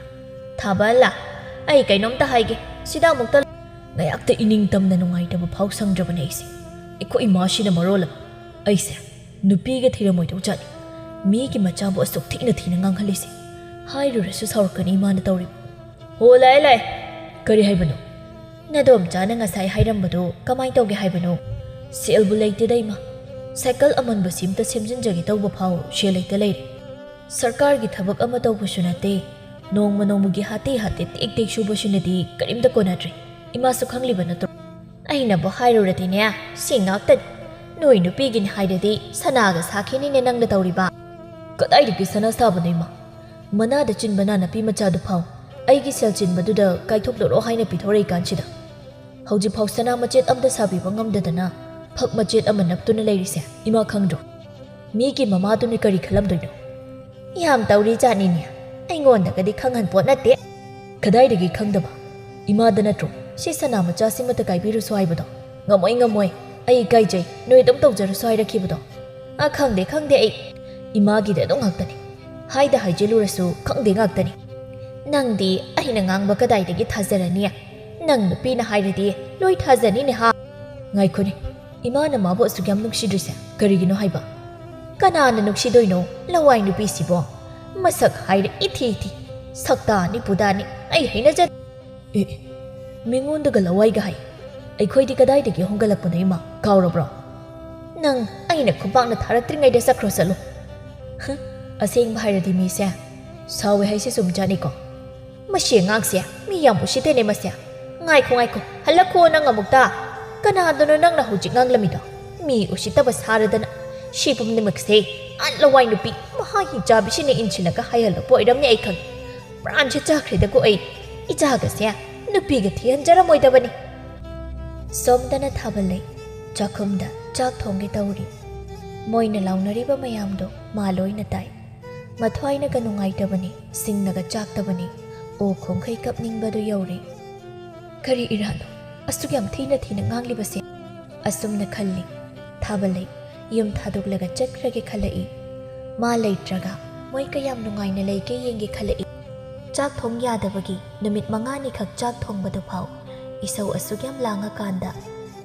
"ꯊꯥꯕꯜ, ꯑꯩ ꯀꯩꯅꯣꯝꯇ ꯍꯥꯏꯒꯦ꯫ ꯁꯤꯗ ꯑꯃꯨꯛꯇ ꯉꯥꯏꯍꯥꯛꯇ ꯏꯅꯤꯡ ꯇꯝꯅ ꯅꯨꯡꯉꯥꯏꯇꯕ ꯐꯥꯎ ꯁꯪꯗ꯭ꯔꯕꯅꯦ ꯑꯩꯁꯦ꯫ ꯑꯩꯈꯣꯏ ꯏꯃꯥꯁꯤꯅ ꯃꯔꯣꯜ ꯑꯃ꯫ ꯑꯩꯁꯦ ꯅꯨꯄꯤꯒ ꯊꯤꯔꯝꯃꯣꯏꯗꯧ ꯖꯥꯠꯅꯤ꯫ ꯃꯤꯒꯤ ꯃꯆꯥꯕꯨ ꯑꯁꯨꯛ ꯊꯤꯅ ꯊꯤꯅ ꯉꯥꯡꯍꯜꯂꯤꯁꯦ꯫ ꯍꯥꯏꯔꯨꯔꯁꯨ ꯁꯥꯎꯔꯛꯀꯅꯤ ꯏꯃꯥꯅ ꯇꯧꯔꯤꯕ꯫" "ꯍꯣ, ꯂꯥꯛꯑꯦ, ꯂꯥꯛꯑꯦ꯫ ꯀꯔꯤ ꯍꯥꯏꯕꯅꯣ?" "ꯅꯗꯣꯝꯆꯥꯅ ꯉꯁꯥꯏ ꯍꯥꯏꯔꯝꯕꯗꯨ ꯀꯃꯥꯏ ꯇꯧꯒꯦ ꯍꯥꯏꯕꯅꯣ?" "ꯁꯦꯜꯕꯨ ꯂꯩꯇꯦꯗ ꯏꯃꯥ꯫ ꯁꯥꯏꯀꯜ ꯑꯃꯟꯕ ꯁꯤꯝꯇ ꯁꯦꯝꯖꯤꯟꯖꯒꯦ ꯇꯧꯕ ꯐꯥꯎ ꯁꯦꯜ ꯂꯩꯇ ꯂꯩꯔꯦ꯫ ꯁꯔꯀꯥꯔꯒꯤ ꯊꯕꯛ ꯑꯃ ꯇꯧꯕꯁꯨ ꯅꯠꯇꯦ꯫ ꯅꯣꯡꯃ ꯅꯣꯡꯃꯒꯤ ꯍꯥꯇꯦ ꯍꯥꯇꯦ ꯇꯦꯛ ꯇꯦꯛ ꯁꯨꯕꯁꯤꯅꯗꯤ ꯀꯔꯤꯝꯇ ꯀꯣꯟꯅꯗ꯭ꯔꯦ꯫ ꯏꯃꯥꯁꯨ ꯈꯪꯂꯤꯕ ꯅꯠꯇ꯭ꯔꯣ?" "ꯑꯩꯅꯕꯨ ꯍꯥꯏꯔꯨꯔꯗꯤꯅꯦ, ꯁꯤ ꯉꯥꯛꯇꯅꯤ꯫ ꯅꯣꯏ ꯅꯨꯄꯤꯒꯤꯅꯤ ꯍꯥꯏꯔꯗꯤ ꯁꯅꯥꯒ ꯁꯥꯈꯤꯅꯤꯅꯦ ꯅꯪꯅ ꯇꯧꯔꯤꯕ꯫" "ꯀꯗꯥꯏꯗꯒꯤ ꯁꯅꯥ ꯁꯥꯕꯅꯣ ꯏꯃꯥ? ꯃꯅꯥꯗ ꯆꯤꯟꯕ ꯅꯥꯅꯞꯄꯤ ꯃꯆꯥꯗꯨ ꯐꯥꯎ ꯑꯩꯒꯤ ꯁꯦꯜ ꯆꯤꯟꯕꯗꯨꯗ ꯀꯥꯏꯊꯣꯛꯂꯨꯔꯣ ꯍꯥꯏꯅ ꯄꯤꯊꯣꯔꯛꯏꯀꯥꯟꯁꯤꯗ꯫ ꯍꯧꯖꯤꯛꯐꯥꯎ ꯁꯅꯥ ꯃꯆꯦꯠ ꯑꯝꯇ ꯁꯥꯕꯤꯕ ꯉꯝꯗꯗꯅ ꯐꯛ ꯃꯆꯦꯠ ꯑꯃ ꯅꯞꯇꯨꯅ ꯂꯩꯔꯤꯁꯦ ꯏꯃꯥ ꯈꯪꯗ꯭ꯔꯣ? ꯃꯤꯒꯤ ꯃꯃꯥꯗꯨꯅ ꯀꯔꯤ ꯈꯜꯂꯝꯗꯣꯏꯅꯣ?" "ꯌꯥꯝ ꯇꯧꯔꯤ ꯖꯥꯠꯅꯤꯅꯦ꯫ ꯑꯩꯉꯣꯟꯗꯒꯗꯤ ꯈꯪꯍꯟ ꯄꯣꯠ ꯅꯠꯇꯦ꯫" "ꯀꯗꯥꯏꯗꯒꯤ ꯈꯪꯗꯕ? ꯏꯃꯥꯗ ꯅꯠꯇ꯭ꯔꯣ ꯁꯤ ꯁꯅꯥ ꯃꯆꯥꯁꯤꯃꯇ ꯀꯥꯏꯕꯤꯔꯨꯁꯣ ꯍꯥꯏꯕꯗꯣ?" "ꯉꯝꯃꯣꯏ, ꯉꯝꯃꯣꯏ꯫ ꯑꯩ ꯏꯀꯥꯏꯖꯩ꯫ ꯅꯣꯏ ꯑꯗꯨꯝ ꯇꯧꯖꯔꯨꯁꯣ ꯍꯥꯏꯔꯛꯈꯤꯕꯗꯣ꯫" "ꯑ, ꯈꯪꯗꯦ, ꯈꯪꯗꯦ ꯑꯩ꯫ ꯏꯃꯥꯒꯤꯗꯤ ꯑꯗꯨ ꯉꯥꯛꯇꯅꯤ꯫ ꯍꯥꯏꯗ ꯍꯥꯏꯖꯤꯜꯂꯨꯔꯁꯨ ꯈꯪꯗꯦ ꯉꯥꯛꯇꯅꯤ꯫ ꯅꯪꯗꯤ ꯑꯩꯅ ꯉꯥꯡꯕ ꯀꯗꯥꯏꯗꯒꯤ ꯊꯥꯖꯔꯅꯤ? ꯅꯪ ꯅꯨꯄꯤꯅ ꯍꯥꯏꯔꯗꯤ ꯂꯣꯏ ꯊꯥꯖꯅꯤꯅꯦ ꯍꯥ?" "ꯉꯥꯏꯈꯣꯅꯦ, ꯏꯃꯥꯅ ꯃꯥꯕꯨ ꯑꯁꯨꯛ ꯌꯥꯝ ꯅꯨꯡꯁꯤꯗ꯭ꯔꯤꯁꯦ ꯀꯔꯤꯒꯤꯅꯣ ꯍꯥꯏꯕ?" "ꯀꯅꯥꯅ ꯅꯨꯡꯁꯤꯗꯣꯏꯅꯣ? ꯂꯋꯥꯏ ꯅꯨꯄꯤꯁꯤꯕꯣ꯫ ꯃꯁꯛ ꯍꯥꯏꯔꯦ ꯏꯊꯤ ꯏꯊꯤ꯫ ꯁꯛꯇꯥꯅꯤ ꯄꯨꯗꯥꯅꯤ꯫ ꯑꯩ ꯍꯩꯅꯖꯗꯦ꯫" "ꯑꯦ, ꯑꯦ, ꯃꯤꯉꯣꯟꯗꯒ ꯂꯋꯥꯏꯒ ꯍꯥꯏ꯫ ꯑꯩꯈꯣꯏꯗꯤ ꯀꯗꯥꯏꯗꯒꯤ ꯍꯣꯡꯒꯠꯂꯛꯄꯅꯣ ꯏꯃꯥ? ꯀꯥꯎꯔꯕ꯭ꯔꯣ?" ꯅꯪ ꯑꯩꯅ ꯈꯨꯄꯥꯛꯅ ꯊꯥꯔꯛꯇ꯭ꯔꯤꯉꯩꯗ ꯆꯠꯈ꯭ꯔꯣ ꯆꯠꯂꯣ꯫ ꯍ, ꯑꯁꯦꯡꯕ ꯍꯥꯏꯔꯗꯤ ꯃꯤꯁꯦ ꯁꯥꯎꯋꯦ ꯍꯥꯏꯁꯦ ꯆꯨꯝꯖꯥꯠꯅꯤꯀꯣ꯫ ꯃꯁꯤ ꯑꯉꯥꯡꯁꯦ ꯃꯤ ꯌꯥꯝ ꯎꯁꯤꯠꯇꯦꯅꯦ ꯃꯁꯦ꯫ ꯉꯥꯏꯈꯣ, ꯉꯥꯏꯈꯣ, ꯍꯜꯂꯛꯈꯣ ꯅꯪ ꯑꯃꯨꯛꯇ꯫ ꯀꯅꯥꯗꯅꯣ ꯅꯪꯅ ꯍꯧꯖꯤꯛ ꯉꯥꯡꯂꯝꯃꯤꯗꯣ? ꯃꯤ ꯎꯁꯤꯠꯇꯕ ꯁꯥꯔꯗꯅ꯫ ꯁꯤ ꯄꯨꯝꯅꯃꯛꯁꯦ ꯑꯥ ꯂꯋꯥꯏ ꯅꯨꯄꯤ ꯃꯍꯥ ꯍꯤꯡꯆꯥꯕꯤꯁꯤꯅ ꯏꯟꯁꯤꯜꯂꯒ ꯍꯥꯏꯍꯜꯂꯛꯄ ꯑꯣꯏꯔꯝꯅꯤ ꯑꯩ ꯈꯪꯉꯤ꯫ ꯄ꯭ꯔꯥꯟꯁꯦ ꯆꯥꯈ꯭ꯔꯦꯗꯀꯣ ꯑꯩ꯫ ꯏꯆꯥꯒꯁꯦ ꯅꯨꯄꯤꯒ ꯊꯤꯍꯟꯖꯔꯝꯃꯣꯏꯗꯕꯅꯤ꯫ ꯁꯣꯝꯗꯅ ꯊꯥꯕꯜꯂꯩ ꯆꯥꯛꯈꯨꯝꯗ ꯆꯥꯛ ꯊꯣꯡꯒꯦ ꯇꯧꯔꯤ꯫ ꯃꯣꯏꯅ ꯂꯥꯎꯅꯔꯤꯕ ꯃꯌꯥꯝꯗꯣ ꯃꯥ ꯂꯣꯏꯅ ꯇꯥꯏ꯫ ꯃꯊ꯭ꯋꯥꯏꯅꯒ ꯅꯨꯡꯉꯥꯏꯇꯕꯅꯤ, ꯁꯤꯡꯅꯒ ꯆꯥꯛꯇꯕꯅꯤ꯫ ꯑꯣ ꯈꯣꯡꯈꯩ ꯀꯞꯅꯤꯡꯕꯗꯨ ꯌꯧꯔꯦ꯫ ꯀꯔꯤ ꯏꯔꯥꯠꯅꯣ ꯑꯁꯨꯛ ꯌꯥꯝ ꯊꯤꯅ ꯊꯤꯅ ꯉꯥꯡꯂꯤꯕꯁꯦ? ꯑꯁꯨꯝꯅ ꯈꯜꯂꯤ꯫ ꯊꯥꯕꯜꯂꯩ ꯌꯨꯝ ꯊꯥꯗꯣꯛꯂꯒ ꯆꯠꯈ꯭ꯔꯒꯦ ꯈꯜꯂꯛꯏ꯫ ꯃꯥ ꯂꯩꯇ꯭ꯔꯒ ꯃꯣꯏ ꯀꯌꯥꯝ ꯅꯨꯡꯉꯥꯏꯅ ꯂꯩꯒꯦ ꯌꯦꯡꯒꯦ ꯈꯜꯂꯛꯏ꯫ ꯆꯥꯛ ꯊꯣꯡ ꯌꯥꯗꯕꯒꯤ ꯅꯨꯃꯤꯠ ꯃꯉꯥꯅꯤꯈꯛ ꯆꯥꯛ ꯊꯣꯡꯕꯗꯨ ꯐꯥꯎ ꯏꯁꯧ ꯑꯁꯨꯛ ꯌꯥꯝ ꯂꯥꯡꯉꯀꯥꯟꯗ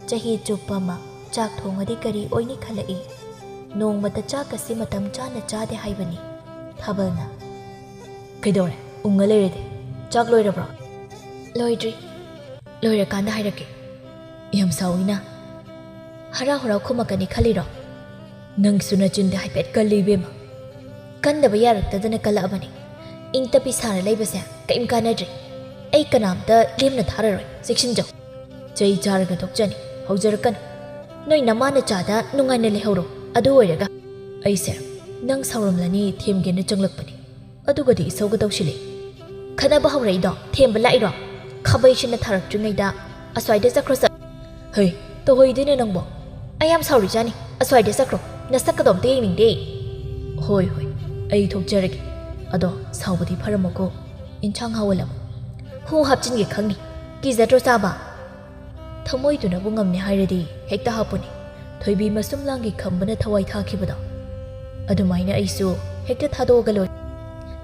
ꯆꯍꯤ ꯆꯨꯞꯄ ꯑꯃ ꯆꯥꯛ ꯊꯣꯡꯉꯗꯤ ꯀꯔꯤ ꯑꯣꯏꯅꯤ ꯈꯜꯂꯛꯏ꯫ ꯅꯣꯡꯃꯇ ꯆꯥꯛꯀꯁꯤ ꯃꯇꯝ ꯆꯥꯅ ꯆꯥꯗꯦ ꯍꯥꯏꯕꯅꯤ꯫ ꯊꯥꯕꯜꯅ, "ꯀꯩꯗꯧꯔꯦ? ꯎꯪꯉ ꯂꯩꯔꯗꯤ꯫ ꯆꯥꯛ ꯂꯣꯏꯔꯕ꯭ꯔꯣ?" "ꯂꯣꯏꯗ꯭ꯔꯤ꯫ ꯂꯣꯏꯔꯀꯥꯟꯗ ꯍꯥꯏꯔꯛꯀꯦ꯫" "ꯌꯥꯝ ꯁꯥꯎꯏꯅ꯫ ꯍꯔꯥꯎ ꯍꯔꯥꯎ ꯈꯨꯝꯃꯛꯀꯅꯤ ꯈꯜꯂꯤꯔꯣ? ꯅꯪꯁꯨ ꯅꯆꯤꯟꯗꯤ ꯍꯥꯏꯐꯦꯠ ꯀꯜꯂꯤ ꯏꯕꯦꯝꯃ꯫ ꯀꯟꯗꯕ ꯌꯥꯔꯛꯇꯗꯅ ꯀꯜꯂꯛꯑꯕꯅꯤ꯫ ꯏꯪ ꯇꯞꯄꯤ ꯁꯥꯔ ꯂꯩꯕꯁꯦ ꯀꯔꯤꯝ ꯀꯥꯟꯅꯗ꯭ꯔꯦ꯫ ꯑꯩ ꯀꯅꯥꯝꯇ ꯂꯦꯝꯅ ꯊꯥꯔꯔꯣꯏ, ꯆꯦꯛꯁꯤꯟꯖꯧ꯫ ꯆꯩ ꯆꯥꯔꯒ ꯇꯣꯛꯆꯅꯤ, ꯍꯧꯖꯔꯛꯀꯅꯨ꯫ ꯅꯣꯏ ꯅꯃꯥꯅ ꯆꯥꯗ ꯅꯨꯡꯉꯥꯏꯅ ꯂꯩꯍꯧꯔꯣ꯫ ꯑꯗꯨ ꯑꯣꯏꯔꯒ ꯑꯩꯁꯦ ꯅꯪ ꯁꯥꯎꯔꯝꯂꯅꯤ ꯊꯦꯝꯒꯦꯅ ꯆꯪꯂꯛꯄꯅꯤ꯫ ꯑꯗꯨꯒꯗꯤ ꯏꯁꯧꯒ ꯇꯧꯁꯤꯜꯂꯦ꯫ ꯈꯠꯅꯕ ꯍꯧꯔꯛꯏꯗꯣ ꯊꯦꯝꯕ ꯂꯥꯛꯏꯔꯣ? ꯈꯥꯕꯩꯁꯤꯅ ꯊꯥꯔꯛꯇ꯭ꯔꯤꯉꯩꯗ ꯑꯁ꯭ꯋꯥꯏꯗ ꯆꯠꯈ꯭ꯔꯣ ꯆꯠ-" "ꯍꯩ, ꯇꯧꯍꯩꯗꯦꯅꯦ ꯅꯪꯕꯣ꯫ ꯑꯩ ꯌꯥꯝ ꯁꯥꯎꯔꯤꯖꯥꯅꯤ꯫ ꯑꯁ꯭ꯋꯥꯏꯗ ꯆꯠꯈ꯭ꯔꯣ꯫ ꯅꯁꯛꯀꯗꯣ ꯑꯝꯇ ꯌꯦꯡꯅꯤꯡꯗꯦ ꯑꯩ꯫" "ꯍꯣꯏ, ꯍꯣꯏ, ꯑꯩ ꯊꯣꯛꯆꯔꯒꯦ꯫ ꯑꯗꯣ ꯁꯥꯎꯕꯗꯤ ꯐꯔꯝꯃꯣꯀꯣ꯫ ꯏꯟꯁꯥꯡ ꯍꯥꯎꯍꯜꯂꯝꯃꯨ꯫ ꯍꯨ ꯍꯥꯞꯆꯤꯟꯒꯦ ꯈꯪꯉꯤ꯫ ꯀꯤꯖꯗ꯭ꯔꯣ ꯆꯥꯕ?" ꯊꯃꯣꯏꯗꯨꯅꯕꯨ ꯉꯝꯅꯤ ꯍꯥꯏꯔꯗꯤ ꯍꯦꯛꯇ ꯍꯥꯞꯄꯨꯅꯤ꯫ ꯊꯣꯏꯕꯤ ꯃꯁꯨꯝ ꯂꯥꯡꯒꯤ ꯈꯝꯕꯅ ꯊꯋꯥꯏ ꯊꯥꯈꯤꯕꯗꯣ ꯑꯗꯨꯃꯥꯏꯅ ꯑꯩꯁꯨ ꯍꯦꯛꯇ ꯊꯥꯗꯣꯛꯑꯒ ꯂꯣꯏ꯫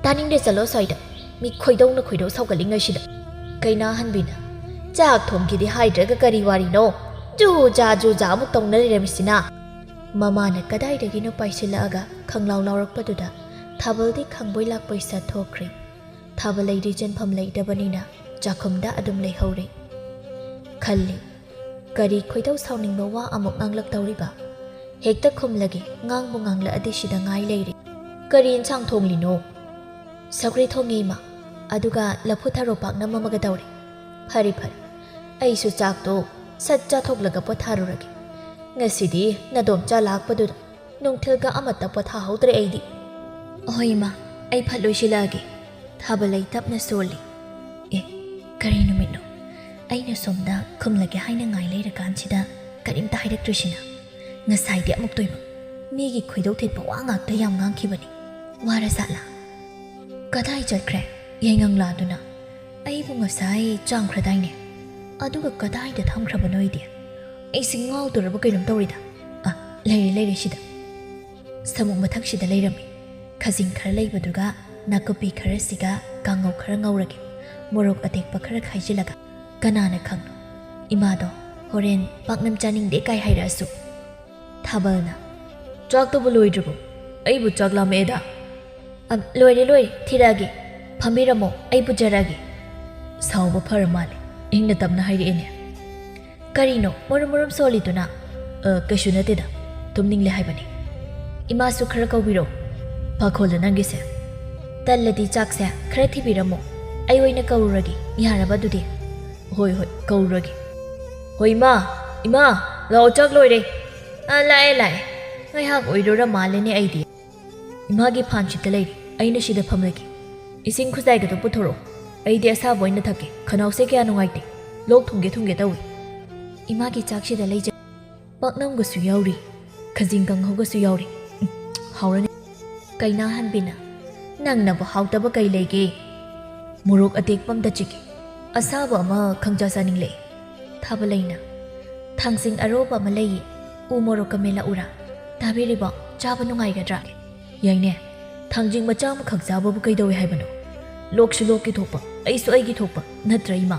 "ꯇꯥꯅꯤꯡꯗꯦ, ꯆꯠꯂꯣ ꯑꯁ꯭ꯋꯥꯏꯗ꯫ ꯃꯤ ꯈꯣꯏꯗꯧꯅ ꯈꯣꯏꯗꯧ ꯁꯥꯎꯒꯠꯂꯤꯉꯩꯁꯤꯗ꯫" ꯀꯩꯅꯥꯍꯟꯕꯤꯅ, "ꯆꯥꯛ ꯊꯣꯡꯒꯦꯗꯤ ꯍꯥꯏꯗ꯭ꯔꯒ ꯀꯔꯤ ꯋꯥꯔꯤꯅꯣ? ꯖꯨ ꯖꯥ ꯖꯨ ꯖꯥ ꯑꯃꯨꯛ ꯇꯧꯅ ꯂꯩꯔꯝꯃꯤꯁꯤꯅ?" ꯃꯃꯥꯅ ꯀꯗꯥꯏꯗꯒꯤꯅꯣ ꯄꯥꯏꯁꯤꯜꯂꯛꯑꯒ ꯈꯪꯂꯥꯎ ꯂꯥꯎꯔꯛꯄꯗꯨꯗ ꯊꯥꯕꯜꯗꯤ ꯈꯪꯕꯣꯏ ꯂꯥꯛꯄꯣꯏ ꯁꯠꯊꯣꯛꯈ꯭ꯔꯦ꯫ ꯊꯥꯕꯜꯂꯩꯗꯤ ꯆꯦꯟꯐꯝ ꯂꯩꯇꯕꯅꯤꯅ ꯆꯥꯛꯈꯨꯝꯗ ꯑꯗꯨꯝ ꯂꯩꯍꯧꯔꯦ꯫ ꯈꯜꯂꯤ, ꯀꯔꯤ ꯈꯣꯏꯗꯧ ꯁꯥꯎꯅꯤꯡꯕ ꯋꯥ ꯑꯃꯨꯛ ꯉꯥꯡꯂꯛꯇꯧꯔꯤꯕ? ꯍꯦꯛꯇ ꯈꯨꯝꯂꯒꯦ, ꯉꯥꯡꯕꯨ ꯉꯥꯡꯂꯛꯑꯗꯤ ꯁꯤꯗ ꯉꯥꯏ ꯂꯩꯔꯦ꯫ "ꯀꯔꯤ ꯏꯟꯁꯥꯡ ꯊꯣꯡꯂꯤꯅꯣ?" "ꯁꯧꯒ꯭ꯔꯤ ꯊꯣꯡꯉꯦ, ꯏꯃꯥ꯫ ꯑꯗꯨꯒ ꯂꯐꯨ ꯊꯔꯣ ꯄꯥꯛꯅꯝ ꯑꯃꯒ ꯇꯧꯔꯦ꯫" "ꯐꯔꯦ, ꯐꯔꯦ꯫ ꯑꯩꯁꯨ ꯆꯥꯛꯇꯣ ꯁꯠ ꯆꯥꯊꯣꯛꯂꯒ ꯄꯣꯊꯥꯔꯨꯔꯒꯦ꯫ ꯉꯁꯤꯗꯤ ꯅꯗꯣꯝꯆꯥ ꯂꯥꯛꯄꯗꯨꯗ ꯅꯨꯡꯊꯤꯜꯒ ꯑꯃꯠꯇ ꯄꯣꯊꯥꯍꯧꯗ꯭ꯔꯦ ꯑꯩꯗꯤ꯫" "ꯑꯍꯣꯏ, ꯏꯃꯥ, ꯑꯩ ꯐꯠ ꯂꯣꯏꯁꯤꯜꯂꯛꯑꯒꯦ꯫" ꯊꯥꯕꯂꯩ ꯇꯞꯅ ꯁꯣꯜꯂꯤ꯫ "ꯑꯦ, ꯀꯔꯤ ꯅꯨꯃꯤꯠꯅꯣ? ꯑꯩꯅ ꯁꯣꯝꯗ ꯈꯨꯝꯂꯒꯦ ꯍꯥꯏꯅ ꯉꯥꯏ ꯂꯩꯔꯀꯥꯟꯁꯤꯗ ꯀꯔꯤꯝꯇ ꯍꯥꯏꯔꯛꯇ꯭ꯔꯤꯁꯤꯅ? ꯉꯁꯥꯏꯗꯤ ꯑꯃꯨꯛꯇꯣꯏꯕ ꯃꯤꯒꯤ ꯈꯣꯏꯗꯧ ꯊꯤꯠꯄ ꯋꯥ ꯉꯥꯛꯇ ꯌꯥꯝ ꯉꯥꯡꯈꯤꯕꯅꯤ꯫ ꯋꯥꯔꯖꯥꯠꯂꯥ? ꯀꯗꯥꯏ ꯆꯠꯈ꯭ꯔꯦ ꯌꯥꯏꯉꯪꯂꯥꯗꯨꯅ? ꯑꯩꯕꯨ ꯉꯁꯥꯏ ꯆꯥꯝꯈ꯭ꯔꯗꯥꯏꯅꯦ? ꯑꯗꯨꯒ ꯀꯗꯥꯏꯗ ꯊꯝꯈ꯭ꯔꯕꯅꯣ ꯑꯩꯗꯤ? ꯑꯩꯁꯦ ꯉꯥꯎꯗꯣꯔꯕ ꯀꯩꯅꯣꯝ ꯇꯧꯔꯤꯗ꯫ ꯑ, ꯂꯩꯔꯦ, ꯂꯩꯔꯦ ꯁꯤꯗ꯫" ꯁꯃꯨꯛ ꯃꯊꯛꯁꯤꯗ ꯂꯩꯔꯝꯃꯤ꯫ ꯈꯖꯤꯡ ꯈꯔ ꯂꯩꯕꯗꯨꯒ ꯅꯥꯀꯨꯞꯄꯤ ꯈꯔꯁꯤꯒ ꯀꯥꯡꯉꯧ ꯈꯔ ꯉꯧꯔꯒꯦ꯫ ꯃꯣꯔꯣꯛ ꯑꯇꯦꯛꯄ ꯈꯔ ꯈꯥꯏꯖꯤꯜꯂꯒ꯫ ꯀꯅꯥꯅ ꯈꯪ? ꯏꯃꯥꯗꯣ ꯍꯣꯔꯦꯟ ꯄꯥꯛꯅꯝ ꯆꯥꯅꯤꯡꯗꯦ ꯀꯥꯏ ꯍꯥꯏꯔꯛꯑꯁꯨ꯫ ꯊꯥꯕꯜꯅ, "ꯆꯥꯛꯇꯨꯕꯨ ꯂꯣꯏꯗ꯭ꯔꯤꯕꯣ? ꯑꯩꯕꯨ ꯆꯥꯛ ꯂꯥꯝꯃꯛꯑꯦꯗ꯫" "ꯑ, ꯂꯣꯏꯔꯦ, ꯂꯣꯏꯔꯦ, ꯊꯤꯔꯛꯑꯒꯦ꯫ ꯐꯝꯕꯤꯔꯝꯃꯣ, ꯑꯩ ꯄꯨꯖꯔꯛꯑꯒꯦ꯫" ꯁꯥꯎꯕ ꯐꯔ ꯃꯥꯜꯂꯦ, ꯏꯪꯅ ꯇꯞꯅ ꯍꯥꯏꯔꯛꯑꯦꯅꯦ꯫ "ꯀꯔꯤꯅꯣ ꯃꯨꯔꯨꯝ ꯃꯨꯔꯨꯝ ꯁꯣꯜꯂꯤꯗꯨꯅ?" "ꯑ, ꯀꯩꯁꯨ ꯅꯠꯇꯦꯗ, ꯇꯨꯝꯅꯤꯡꯂꯦ ꯍꯥꯏꯕꯅꯤ꯫" "ꯏꯃꯥꯁꯨ ꯈꯔ ꯀꯧꯕꯤꯔꯣ꯫" "ꯄꯥꯈꯣꯜꯂ ꯅꯪꯒꯤꯁꯦ?" "ꯇꯜꯂꯗꯤ ꯆꯥꯛꯁꯦ ꯈꯔ ꯊꯤꯕꯤꯔꯝꯃꯣ, ꯑꯩ ꯑꯣꯏꯅ ꯀꯧꯔꯨꯔꯒꯦ, ꯌꯥꯔꯕ ꯑꯗꯨꯗꯤ?" "ꯍꯣꯏ, ꯍꯣꯏ, ꯀꯧꯔꯨꯔꯒꯦ꯫" "ꯍꯣꯏ, ꯏꯃꯥ, ꯏꯃꯥ, ꯂꯥꯛꯑꯣ, ꯆꯥꯛ ꯂꯣꯏꯔꯦ꯫" "ꯑ, ꯂꯥꯛꯑꯦ, ꯂꯥꯛꯑꯦ꯫ ꯉꯥꯏꯍꯥꯛ ꯑꯣꯏꯔꯨꯔ ꯃꯥꯜꯂꯦꯅꯦ ꯑꯩꯗꯤ꯫" "ꯏꯃꯥꯒꯤ ꯐꯥꯟꯁꯤꯠꯇ ꯂꯩꯔꯦ, ꯑꯩꯅ ꯁꯤꯗ ꯐꯝꯂꯒꯦ꯫ ꯏꯁꯤꯡ ꯈꯨꯖꯥꯏꯒꯗꯣ ꯄꯨꯊꯣꯔꯛꯑꯣ, ꯑꯩꯗꯤ ꯑꯁꯥꯕ ꯑꯣꯏꯅ ꯊꯛꯀꯦ, ꯈꯅꯥꯎꯁꯦ ꯀꯌꯥ ꯅꯨꯡꯉꯥꯏꯇꯦ, ꯂꯣꯛ ꯊꯨꯡꯒꯦ ꯊꯨꯡꯒꯦ ꯇꯧꯏ꯫" "ꯏꯃꯥꯒꯤ ꯆꯥꯛꯁꯤꯗ ꯂꯩꯖ-" "ꯄꯥꯛꯅꯝꯒꯁꯨ ꯌꯥꯎꯔꯤ, ꯈꯖꯤꯡ ꯀꯥꯡꯍꯧꯒꯁꯨ ꯌꯥꯎꯔꯤ꯫ ꯎꯝ, ꯍꯥꯎꯔꯅꯤ꯫" ꯀꯩꯅꯥꯍꯟꯕꯤꯅ, "ꯅꯪꯅꯕꯨ ꯍꯥꯎꯇꯕ ꯀꯩ ꯂꯩꯒꯦ? ꯃꯣꯔꯣꯛ ꯑꯇꯦꯛꯄ ꯑꯝꯇ ꯆꯤꯛꯀꯦ, ꯑꯁꯥꯕ ꯑꯃ ꯈꯪꯆꯥ ꯆꯥꯅꯤꯡꯂꯛꯑꯦ꯫" ꯊꯥꯕꯂꯩꯅ, "ꯊꯥꯡꯖꯤꯡ ꯑꯔꯣꯕ ꯑꯃ ꯂꯩꯌꯦ, ꯎ ꯃꯣꯔꯣꯛꯀ ꯃꯦꯠꯂꯛꯎꯔꯥ? ꯇꯥꯕꯤꯔꯤꯕꯣ? ꯆꯥꯕ ꯅꯨꯡꯉꯥꯏꯒꯗ꯭ꯔꯥ?" "ꯌꯥꯏꯅꯦ, ꯊꯥꯡꯖꯤꯡ ꯃꯆꯥ ꯑꯃꯈꯛ ꯆꯥꯕꯕꯨ ꯀꯩꯗꯧꯋꯦ ꯍꯥꯏꯕꯅꯣ? ꯂꯣꯛꯁꯨ ꯂꯣꯛꯀꯤ ꯊꯣꯛꯄ, ꯑꯩꯁꯨ ꯑꯩꯒꯤ ꯊꯣꯛꯄ, ꯅꯠꯇ꯭ꯔ ꯏꯃꯥ?"